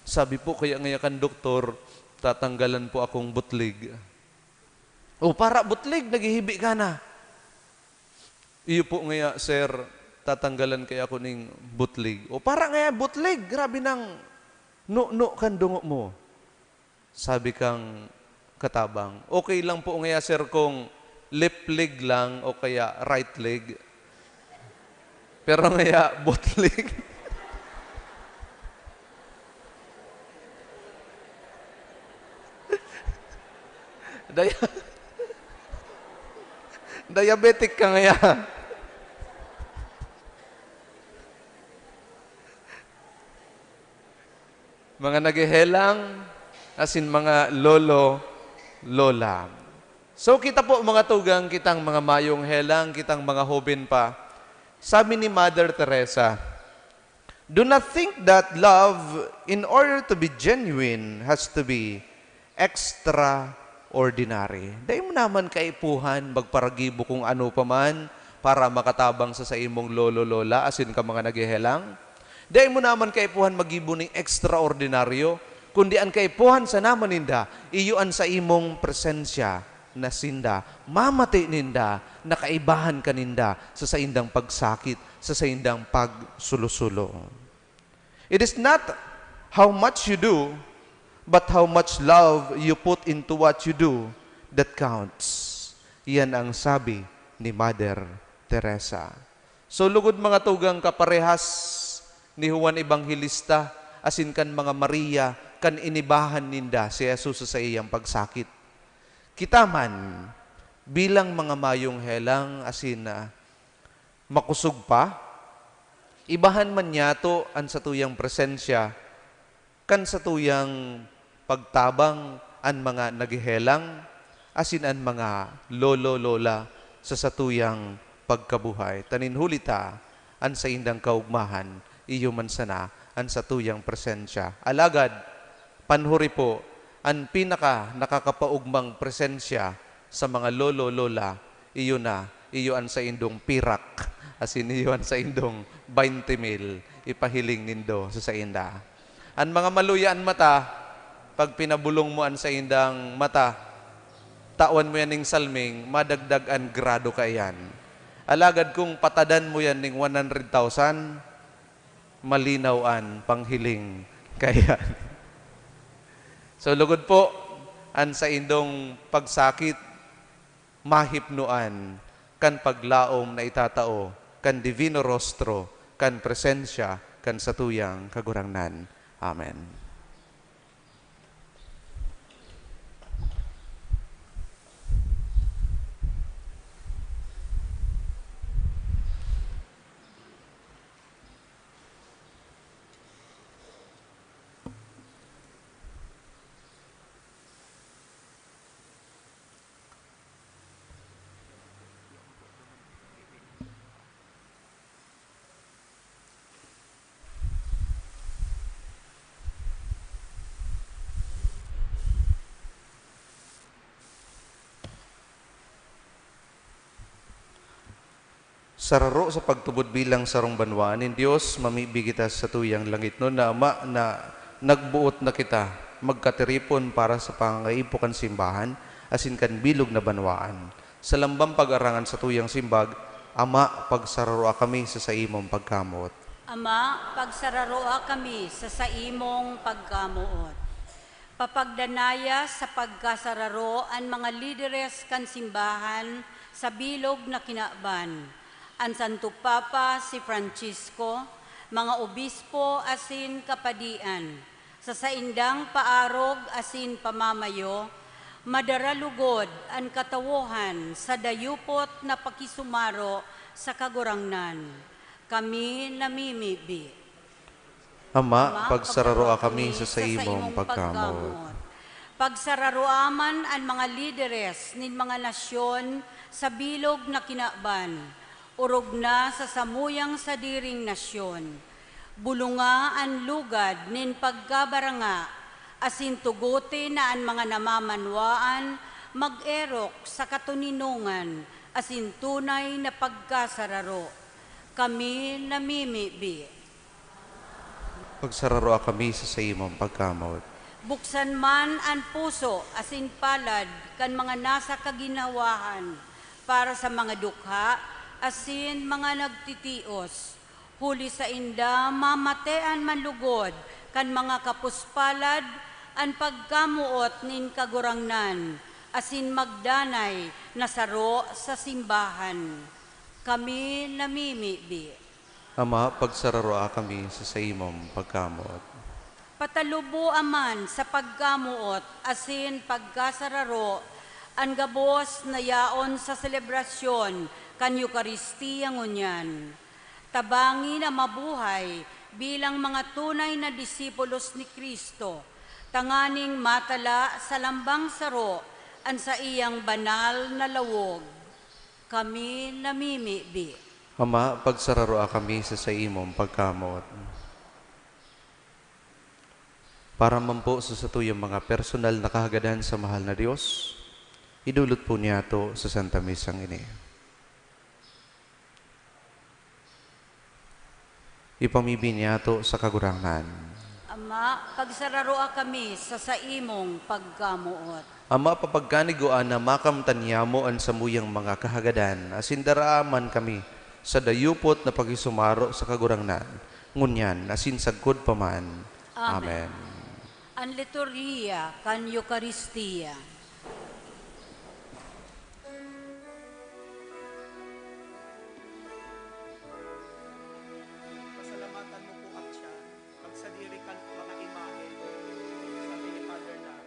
Sabi po kaya ngaya kan doktor, "Tatanggalan po akong butlig." "O, para butlig, naghihibi ka na." "Iyo po ngaya, sir, tatanggalan kaya ako ning butlig." "O, para ngaya butlig, grabe nang nuno kan dungo mo." Sabi kan katabang. Okay lang po ngaya, sir, kung left leg lang o kaya right leg. Pero ngaya, both leg. Dia-, diabetic ka ngaya. Mga naghehelang, asin mga lolo, lola. So, kita po, mga tugang, kitang mga mayong helang, kitang mga hoben pa. Sabi ni Mother Teresa, "Do not think that love, in order to be genuine, has to be extraordinary." Dai mo naman kaipuhan magparagibo kung ano pa man para makatabang sa saimong lolo, lola, asin ka mga naghehelang. Dai mo naman kaipuhan maggibo nin ekstraordinaryo, kundi an kaipuhan sana man ninda, iyo an saimong presensya na sinda, mamati ninda na kaibahan ka ninda sa saindang pagsakit, sa saindang pagsulo-sulo. It is not how much you do, but how much love you put into what you do that counts. Iyan ang sabi ni Mother Teresa. So, lugod, mga tugang, kaparehas ni Juan Evangelista asin kan mga Maria kan inibahan ninda si Jesus sa saiyang pagsakit. Kita man, bilang mga mayong helang asin, ah, makosog pa, ibahan man niyato an satuyang presensya kan satuyang pagtabang an mga naghehelang asin an mga lolo, lola sa satuyang pagkabuhay. Ta nin huli ta, an saindang kaogmahan, iyo man sana an satuyang presensya. Alagad, panhuri po, an pinaka nakakapaogmang presensya sa mga lolo, lola, iyo na, iyo an saindong pirak, asin iyo an saindong baynte mil, ipahiling nindo sa sainda. An mga maluya an mata, pag pinabulong mo an saindang mata, tawan mo yan ning salming, madagdag an grado kaiyan. Alagad kung patadan mo yan ning one hundred thousand, malinaw an panghiling kaiyan. So, lugod po, an saindong pagsakit, mahipnoan kan paglaom na itatao kan Divino Rostro, kan presensya kan satuyang Kagurangnan. Amen. Sararo sa pagtubod bilang sarong banwaan nin Dios, mamibi kita sa satuyang langitnon na Ama na nagboot na kita magkatiripon para sa pangangaipo kan simbahan asin kan bilog na banwaan. Sa lambang pag-arangan satuyang simbag, Ama, pagsararoa kami sa saimong pagkamoot. Ama, pagsararoa kami sa saimong pagkamoot. Papagdanaya sa pagkasararo an mga lideres kan simbahan sa bilog na kinaban, an Santo Papa si Francisco, mga obispo asin kapadian. Sa saindang paarog asin pamamayo, madara lugod an katawohan sa dayupot na pakisumaro sa Kagurangnan. Kami namimibi. Ama, Ama, pagsararoa kami sa saimong pagkamoot. Pagsararoa man an mga lideres nin mga nasyon sa bilog na kinaban, orog na sa samuyang sadiring nasyon. Bulonga an lugad nin pagkabaranga, asin tugote na an mga namamanwaan mag-erok sa katoninongan asin tunay na pagkasararo. Kami namimibi. Pagsararoa kami sa saimong pagkamoot. Buksan man an puso asin palad kan mga nasa kaginhawahan para sa mga dukha asin mga nagtitios, huli sainda mamatean man lugod kan mga kapuspalad An pagkamoot nin Kagurangnan asin magdanay na saro sa simbahan. Kami namimibi. Ama, pagsararoa kami sa saimong pagkamoot. Pataluboa man sa pagkamoot asin pagkasararo an gabos na yaon sa selebrasyon kan Eukaristia ngunyan. Tabangi na mabuhay bilang mga tunay na disipulos ni Cristo, tanganing matala sa lambang saro an saiyang banal na lawog. Kami namimibi. Ama, pagsararoa kami sa saimong pagkamoot. Para man po sa satuyang mga personal na kahagadan sa mahal na Dios, idulot po niyato sa Santa Misang ini. Ipamibi niyato sa Kagurangnan. Ama, pagsararoa kami sa saimong pagkamoot. Ama, papagkanigoan na makamtan niyamo an samuyang mga kahagadan, asin daraaman kami sa dayupot na pakisumaro sa Kagurangnan, ngunyan asin sagkod pa man. Amen. Amen. An liturhiya kan Eukaristia. Pasalamatan mo po at siya. Magsadiri kan mga imahe, sabi ni Father Larry.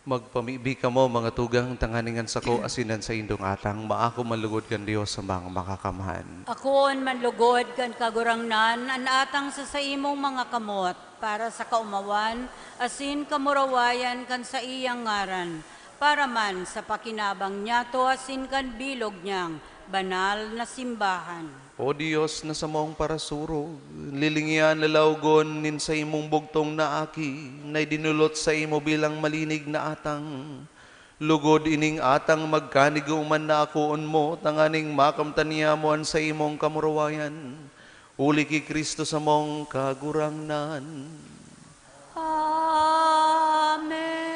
Magpamibi kamo, mga tugang, tanganing an sako asin an saindong atang maako man lugod kan Dios sa mga makakamhan. Akoon man lugod kan Kagurangnan an atang sa saimong mga kamot, para sa kaomawan asin kamurawayan kan saiyang ngaran, para man sa pakinabang niyato asin kan bilog niyang banal na simbahan. O Dios na samong parasurog, lilingian na laogon nin saimong bugtong na Aki, na idinolot saimo bilang malinig na atang. Lugod ining atang magkanigo man na akoon mo, tanganing makamtan niya mo an saimong kamurawayan. Huli ki Cristo samong Kagurangnan. Amen.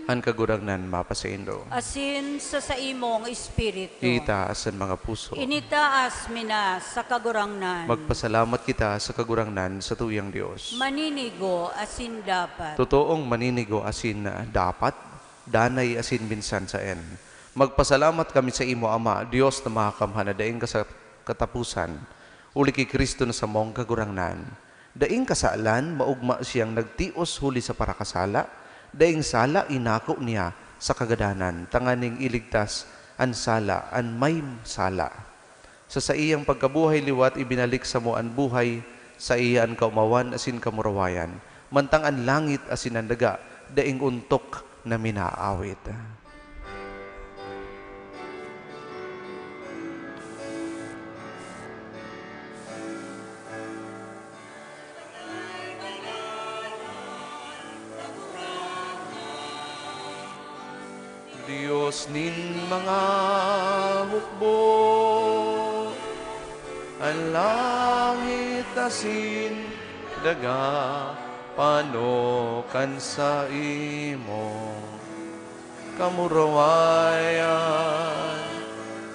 An Kagurangnan mapasaindo. Asin sa saimong espiritu. Itaas an mga puso. Initaas mi na sa Kagurangnan. Magpasalamat kita sa Kagurangnan, sa tuyang Dios. Maninigo asin dapat. Totoong maninigo asin dapat, danay asin minsan saen. Magpasalamat kami sa imo, Ama, Dios na Makakamhan, na daing kasa-, kataposan, huli ki Cristo na samong Kagurangnan. Daing kasalan, maogma siyang nagtios huli sa parakasala, daing sala inako niya sa kagadanan, tanganing iligtas an sala, an may sala. Sa saiyang pagkabuhay liwat, ibinalik samo an buhay, saiya an kaomawan asin kamurawayan, mantang an langit asin an daga daing ontok na minaawit. Dios nin mga hukbo, an langit asin daga pano kan saimo kamurawayan.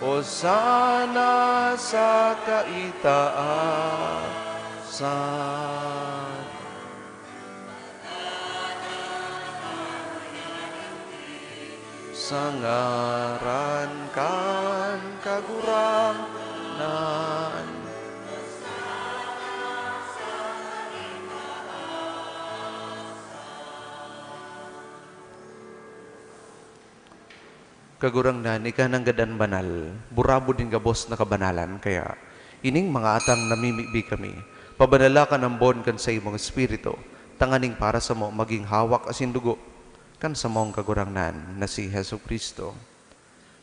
Hosana sa kaitaasan. Sa ngaran kan Kagurangnan. Kagurangnan, ika nanggad an banal, burabod nin gabos na kabanalan. Kaya, ining mga atang namimibi kami, pabanala kan ambon kan saimong Espiritu, tanganing para samo magin hawak asin dugo kan samong Kagurangnan na si Jesu-Cristo.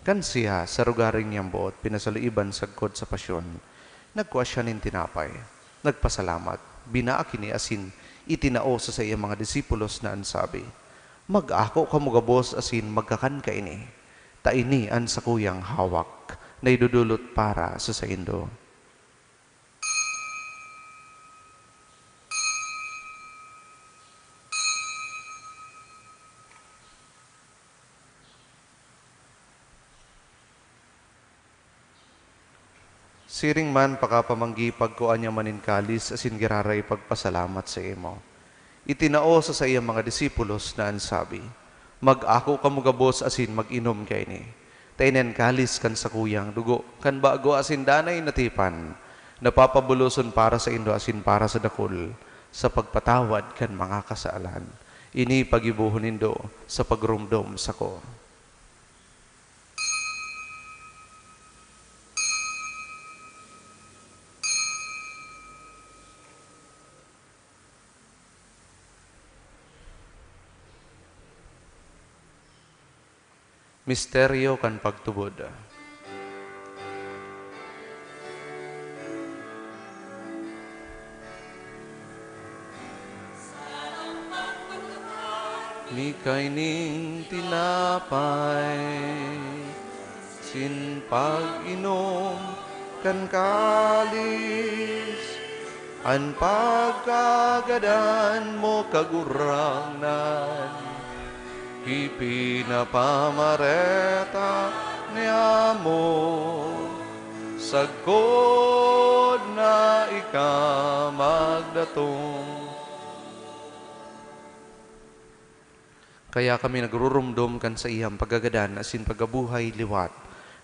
Kan siya, sa rogaring niyang boot, pinasaloiban sagkod sa pasyon, nagkua siya nin tinapay, nagpasalamat, binaak ini asin itinao sa saiyang mga disipulos na an sabi, "Mag-ako kamo gabos asin magkakan kaini, ta ini an sakuyang hawak na idodolot para sa saindo." Siring man, pakapamanggi, pagkua niya man nin kalis asin giraray pagpasalamat saimo. Itinao sa saiyang mga disipulos na an sabi, "Mag-ako kamo gabos asin mag-inom kaini. Ta ini an kalis kan sakuyang dugo kan bago asin danay na tipan, na papabuloson para saindo asin para sa dakul, sa pagpatawad kan mga kasalan. Ini paggibohon nindo sa pagromdom sako." Misteryo kan pagtubod. Mi kaining tinapay, sin pag-inom kan kalis, an pagkagadan mo, Kagurangnan, ipinapamareta niamo, sagkod na ika magdatong. Kaya kami nagrurumdom kan saiyang pagkagadan asin pagkabuhay liwat,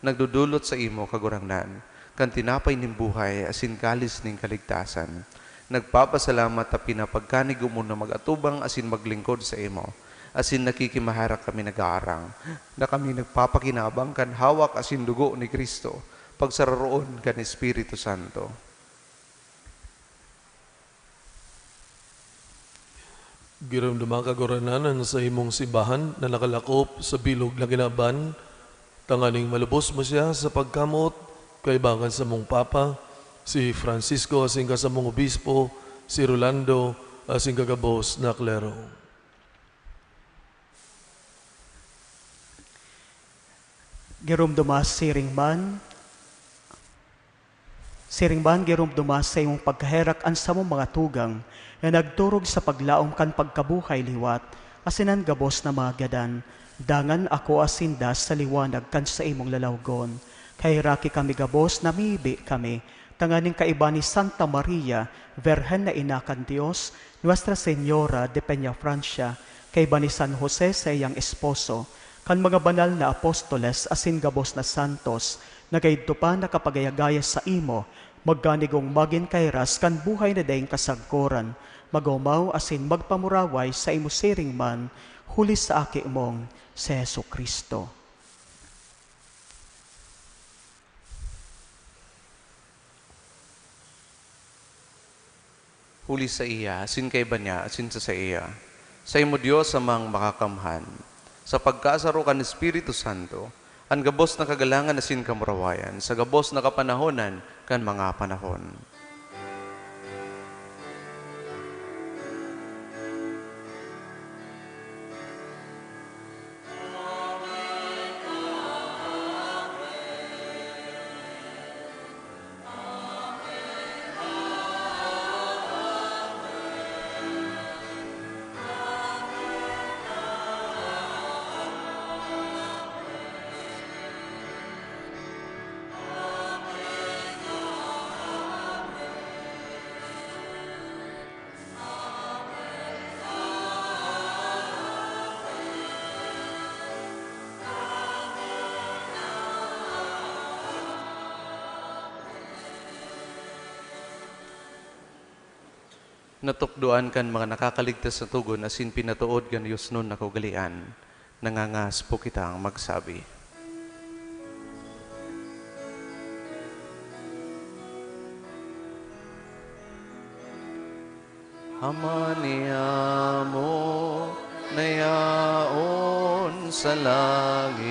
nagdodolot saimo, Kagurangnan, kan tinapay nin buhay asin kalis nin kaligtasan. Nagpapasalamat ta pinapagkanigo mo na mag-atubang asin maglingkod saimo, asin nakikimaherak kami nag-aarang na kami nagpapakinabang kan hawak asin dugo ni Cristo, pagsararoon kan Espiritu Santo. Giromdoma, Kagurangnan, an saimong simbahan na nakalakop sa bilog na kinaban, tanganing malubos mo siya sa pagkamot, kaiba kan samong Papa, si Francisco, asin kan samong Obispo, si Rolando, asin kan gabos na klero. Giromdoma siring man, siring man giromdoma sa imong pagkaherak an samong mga tugang na nagdorog sa paglaom kan pagkabuhay liwat, Asin an gabos na mga gadan, dangan akoa sinda sa liwanag kan saimong lalawgon. Kaheraki kami gabos, namibi kami, tanganing kaiba ni Santa Maria, Birhen na Ina kan Dios, Nuestra Señora de Peñafrancia, kaiba ni San Jose, saiyang esposo, kan mga banal na apostoles asin gabos na santos na kaidto pa nakapagaya-gaya saimo, magkanigong magin kahiras kan buhay na daing kasagkoran, mag-omaw asin magpamuraway saimo siring man, huli sa Aki mong si Jesu-Cristo. Huli saiya, asin kaiba niya, asin sa saiya, saimo, Dios Amang Makakamhan, sa pagkasaro kan Espiritu Santo, an gabos na kagalangan asin kamurawayan, sa gabos na kapanahonan kan mga panahon. Natukdoan kan mga nakakaligtas na togon asin pinatood kan diosnon na kaugalean, nangangaspo kitang magsabi. Ama niamo na yaon sa langit,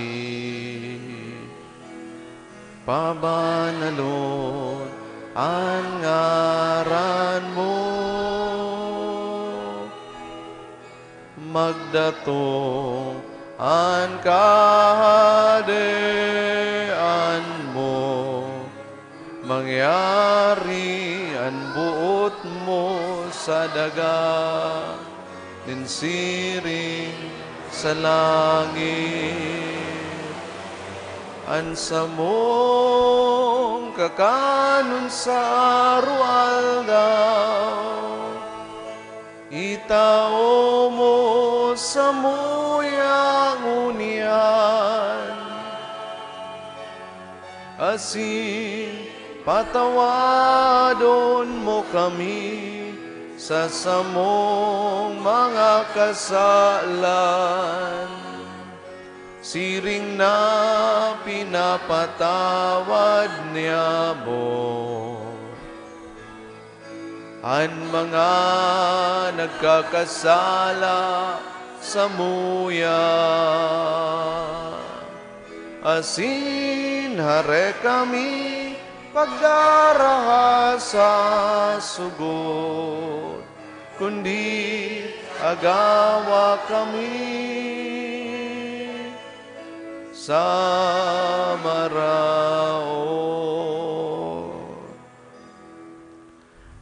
pabanalon an ngaran mo. Magdatong an Kahadean mo, mangyari an boot mo sa daga nin siring sa langit. An samong kakanon sa araw-aldaw, itao mo samuya ngunyan, asin patawadon mo kami sa samong mga kasalan, siring na pinapatawad niamo an mga nagkakasala samuya. Asin hare kami pagdaraha sa sugot, kundi agawa kami sa maraot.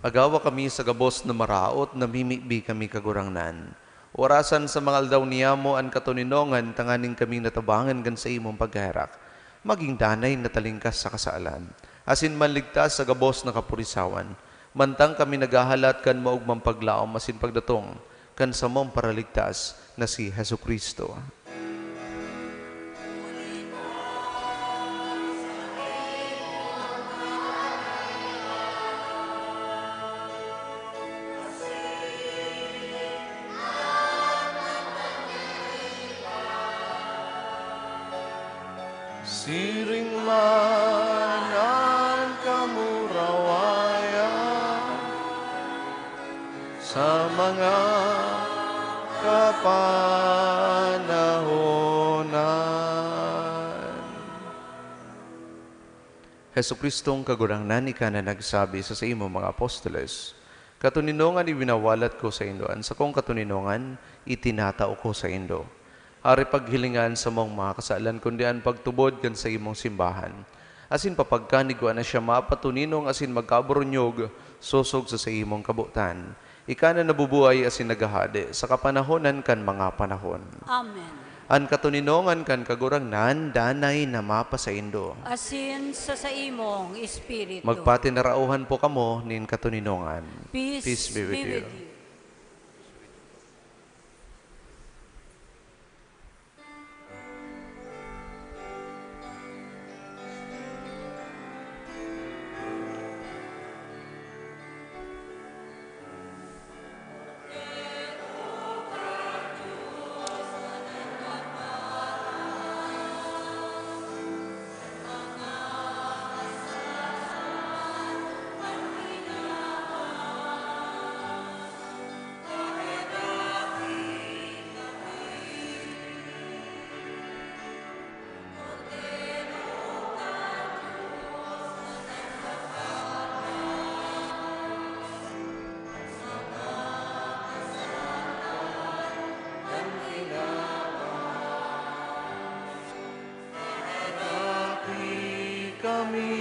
Agawa kami sa gabos na maraot, namimibi kami, Kagurangnan. Orasan sa mga aldaw niyamo an katoninongan tanganing kaming natabangan kan saimong pagkaherak. Magin danay na talingkas sa kasalan, asin manligtas sa gabos na kapurisawan, mantang kami naghahalat kan maogmang paglaom asin pagdatong kan samong Paraligtas na si Jesu-Cristo. Siring man an kamurawayan sa mga kapanahonan. Jesu-Cristong Kagurangnan, ika na nagsabi sa saimong mga apostoles, "Katoninongan iwinawalat ko saindo, an sakong katoninongan itinatao ko saindo." Ari paghilinga an samong mga kasalan, kundi an pagtubod kan saimong simbahan, asin papagkanigwa na siya mapatoninong asin magkaburunyog sosog sa saimong kabotan. Ika na nabubuhay asin naghahade sa kapanahonan kan mga panahon. Amen. An katoninongan kan Kagurangnan danay na mapasaindo. Asin sa saimong espiritu. Magpatinarauhan po kamo nin katoninongan. Peace, Peace be with you. Dai kami,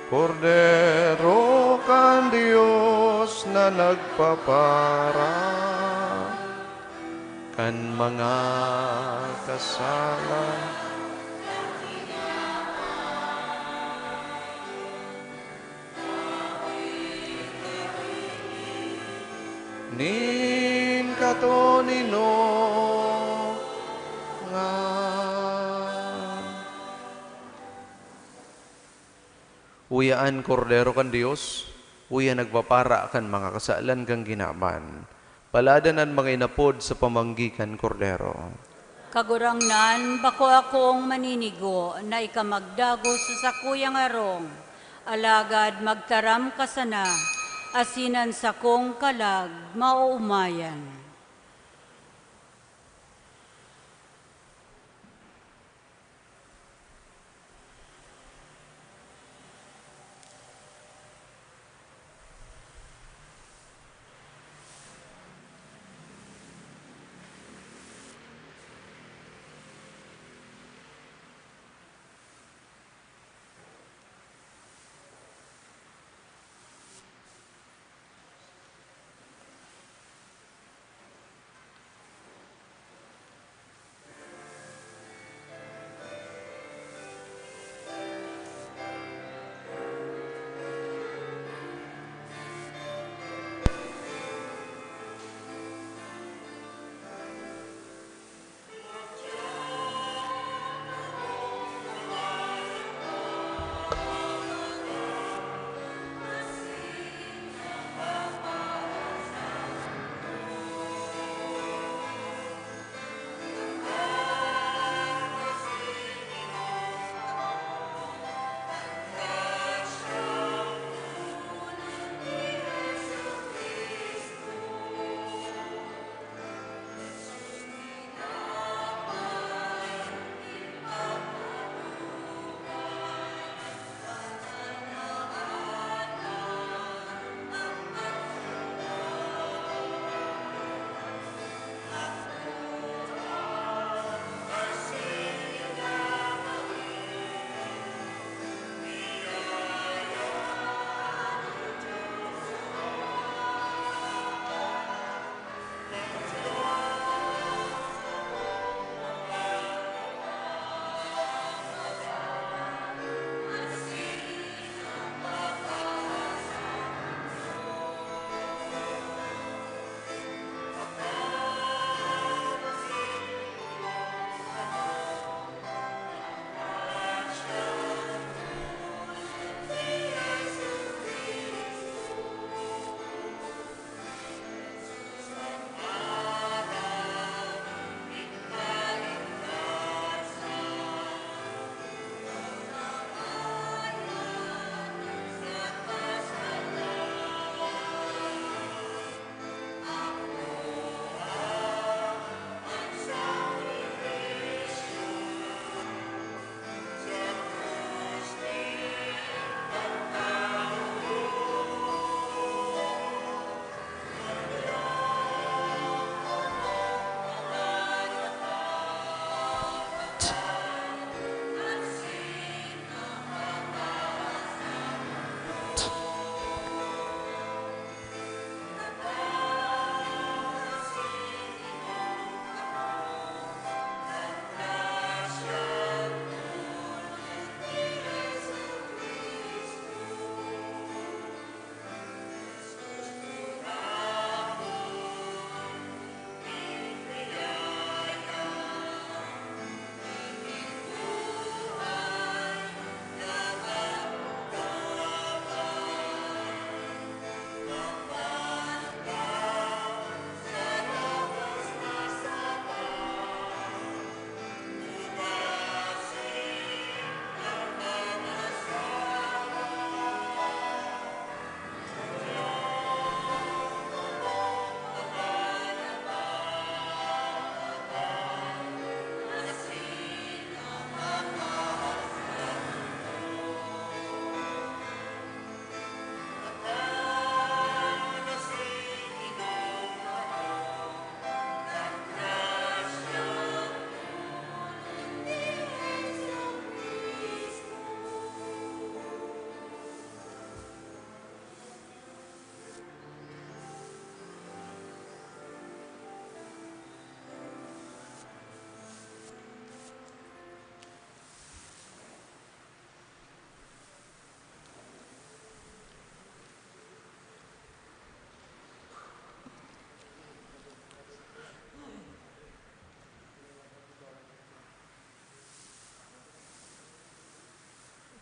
Kordero kan Dios na nagpapara kan mga kasalan. Nin katoninongan. Uya an Kordero kan Dios, uya nagpapara kan mga kasalan kan kinaban. Paladan an mga inapod sa pamanggi kan Kordero. Kagurangnan, bako akong maninigo na ika magdagos sa sakuyang harong, alagad magtaram ka sana, asin an sakong kalag maoomayan.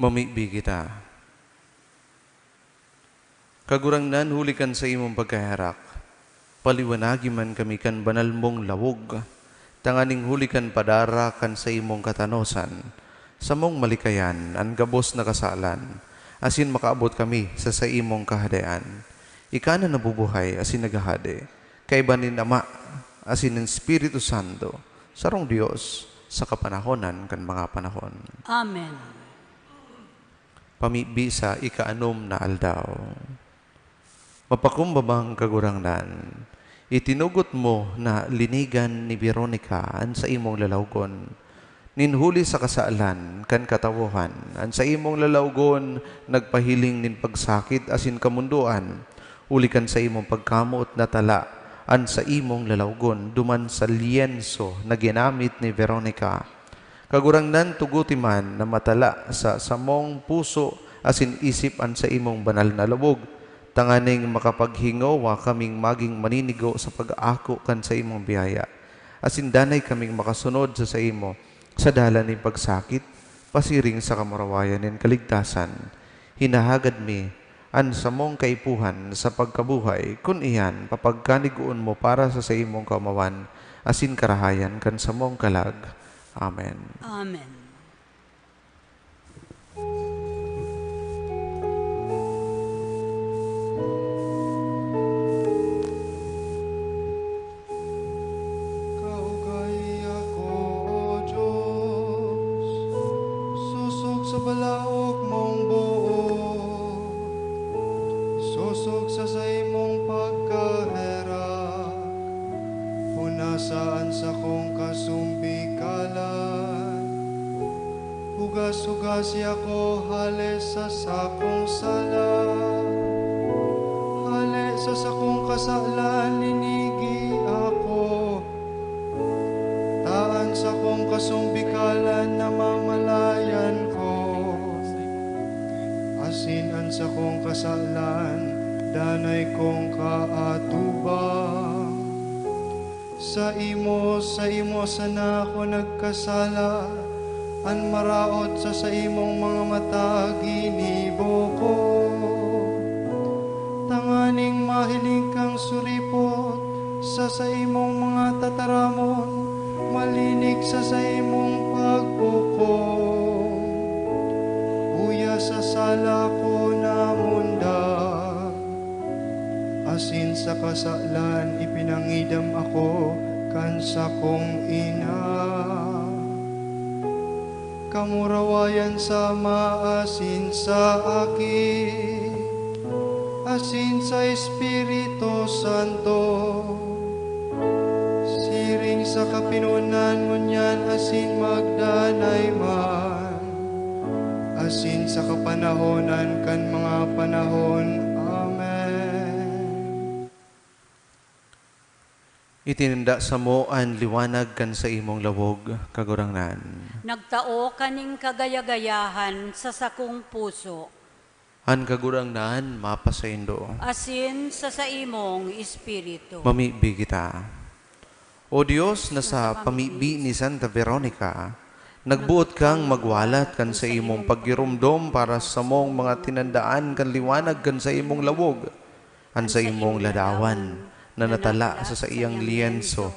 Mamibi kita. Kagurangnan, huli kan saimong pagkaherak, paliwanagi man kami kan banal mong lawog, tanganing huli kan padara kan saimong katanosan, samong malikayan an gabos na kasalan, asin makaabot kami sa saimong Kahadean. Ika na nabubuhay asin naghahade, kaiba nin Ama asin nin Espiritu Santo, sarong Dios, sa kapanahonan kan mga panahon. Amen. Pamibi sa ikaanom na aldaw. Mapakumbabang Kagurangnan, itinugot mo na linigan ni Veronica an saimong lalawgon. Nin huli sa kasalan kan katawohan, an saimong lalawgon nagpahiling nin pagsakit asin kamundoan. Huli kan saimong pagkamoot natala an saimong lalawgon duman sa lyenso na ginamit ni Veronica. Kagurangnan, tuguti man na matala sa samong puso asin isip an saimong banal na lawog, tanganing makapaghingowa kaming magin maninigo sa pag-aako kan saimong biyaya, asin danay kaming makasunod sa saimo sa dalan nin pagsakit, pasiring sa kamurawayan nin kaligtasan. Hinahagad mi an samong kaipuhan sa pagkabuhay, kun iyan papagkanigoon mo para sa saimong kaomawan asin karahayan kan samong kalag. Amen. Amen. Kaugay ako, O Diyos, sosog sa balaog mong boot, sosog sa saimong pagkaherak, punasa an sakong kasumbikalan. Hugas-hugasi ako hale sa sakong sala, hale sa sakong kasalan linigi ako, ta an sakong kasumbikalan namamalayan ko, asin an sakong kasalan danay kong kaatubang. Saimo, saimo sana ako nagkasala, an maraot sa saimong mga mata ginibo ko. Tanganing mahiling kang suripot sa saimong mga tataramon, malinig sa saimong paghukom. Uya sa sala ko namundag, asin sa kasalan ipinangidam ako kan sakong ina. Kamurawayan sa Ama asin sa Aki, asin sa Espiritu Santo, siring sa kapinonan ngunyan asin magdanay man, asin sa kapanahonan kan mga panahon. Amen. Itinanda samo an liwanag kan saimong lawog, Kagurangnan. Nagtao ka nin kagaya-gayahan sa sakong puso. An Kagurangnan mapasaindo. Asin sa saimong espiritu. Mamibi kita. O Dios, na sa pamibi ni Santa Veronica, nagboot kang magwalat kan saimong paggiromdom para sa samong mga tinandaan kan liwanag kan saimong lawog. An saimong ladawan na natala sa saiyang liyenso,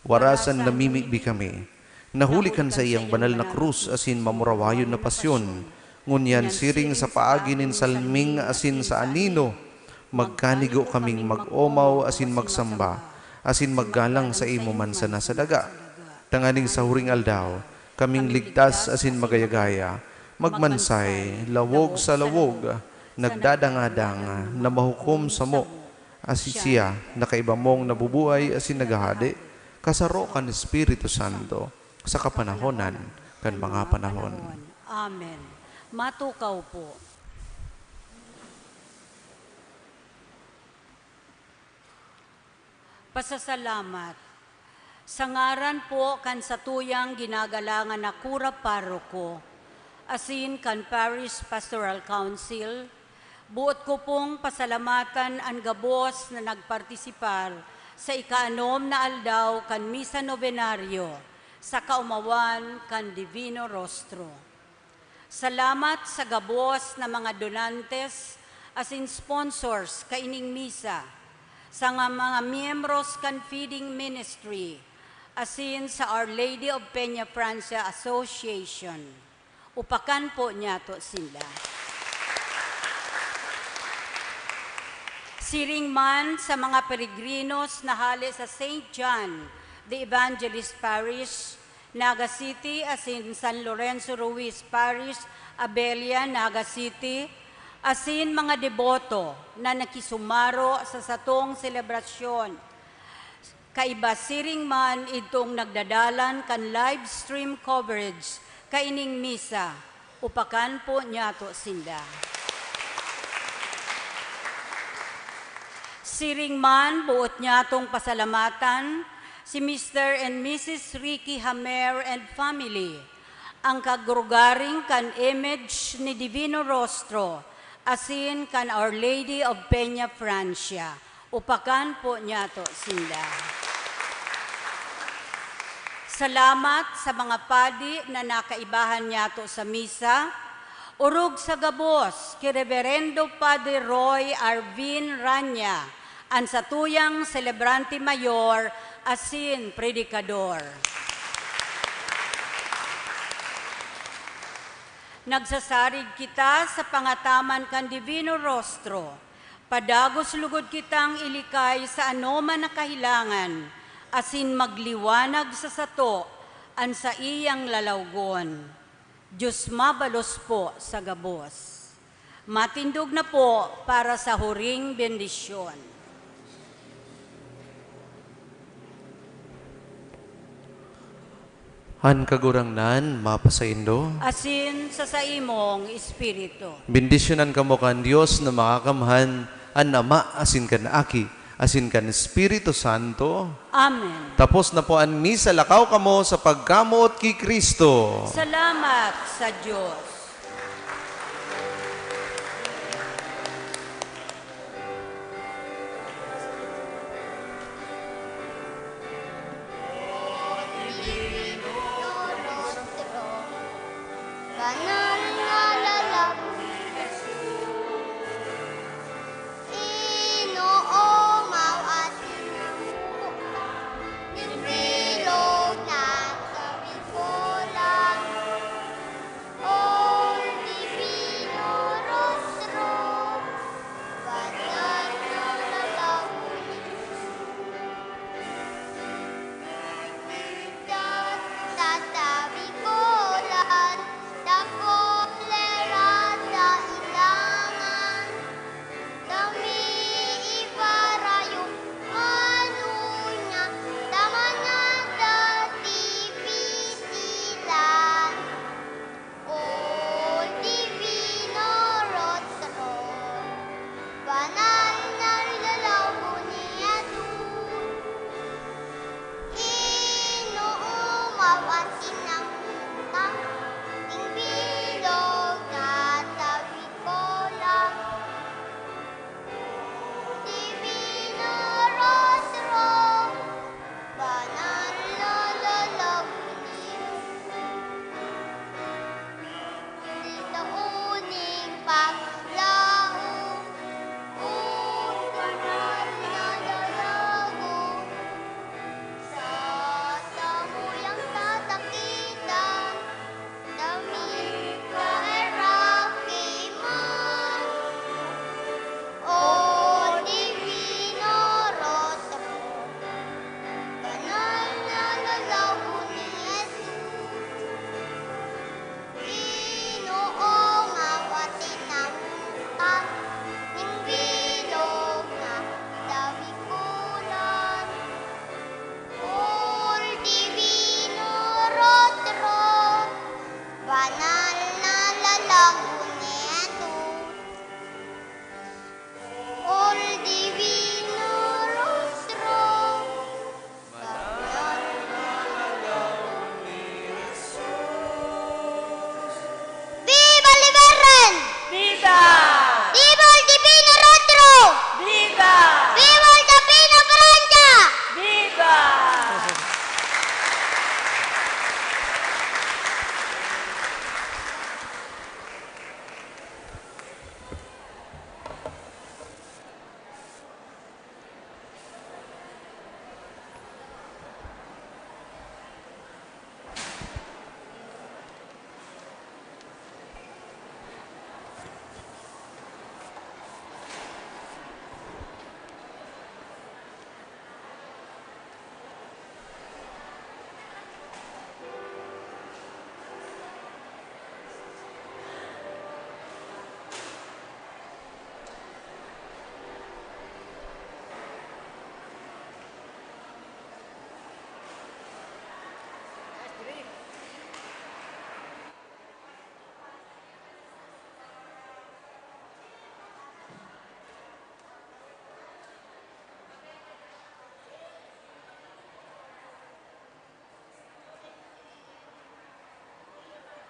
warasan namimibi kami, na huli kan saiyang banal na krus asin mamurawayon na pasyon, ngunyan siring sa paagi nin salming asin sa anino, magkanigo kaming mag-omaw asin magsamba, asin maggalang saimo man sana sa daga, tanganing sa huring aldaw, kaming ligtas asin magaya-gaya, magmansay, lawog sa lawog, nagdadangadang na mahukom samo, asin siya na kaiba mong nabubuhay asin naghahade, kasaro kan Espiritu Santo, sa kapanahonan kan mga panahon. Amen. Matukaw po. Pasasalamat. Sa ngaran po kan satuyang ginagalangan na kura paroko, asin kan Parish Pastoral Council, boot ko pong pasalamatan an gabos na nagpartisipar sa ikaanom na aldaw kan Misa Novenario sa kaomawan kan Divino Rostro. Salamat sa gabos na mga donantes asin sponsors kaining misa, sa nga mga miyembros kan Feeding Ministry, asin sa Our Lady of Peña Francia Association. Upakan po niyato sinda. Siring man sa mga peregrinos na hale sa Saint John the Evangelist Parish, Naga City, asin San Lorenzo Ruiz Parish, Abella, Naga City, asin mga deboto na nakisumaro sa satong selebrasyon. Kaiba siring man idtong nagdadalan kan live stream coverage kaining misa, upakan po niyato sinda. Siring man, boot niyatong pasalamatan si Mister and Missus Ricky Hamer and family, ang kagrugaring kan image ni Divino Rostro asin kan Our Lady of Peña Francia. Upakan po niyato sinda. Salamat sa mga padi na nakaibahan niyato sa misa, orog sa gabos ki Reverendo Padre Roy Arvin Rania, an satuyang selebrante mayor asin predikador. Nagsasarig kita sa pangataman kan Divino Rostro. Padagos lugod kitang ilikay sa anoman na kahilangan, asin magliwanag sa sato an saiyang lalawgon. Diyos mabalos po sa gabos. Matindog na po para sa huring bendisyon. An Kagurangnan mapasaindo. Asin sa saimong espiritu. Bendisyonan kamo kan Dios na Makakamhan, an Ama asin kan Aki, asin kan Espiritu Santo. Amen. Tapos na po an misa, lakaw kamo sa pagkamoot ki Cristo. Salamat sa Dios.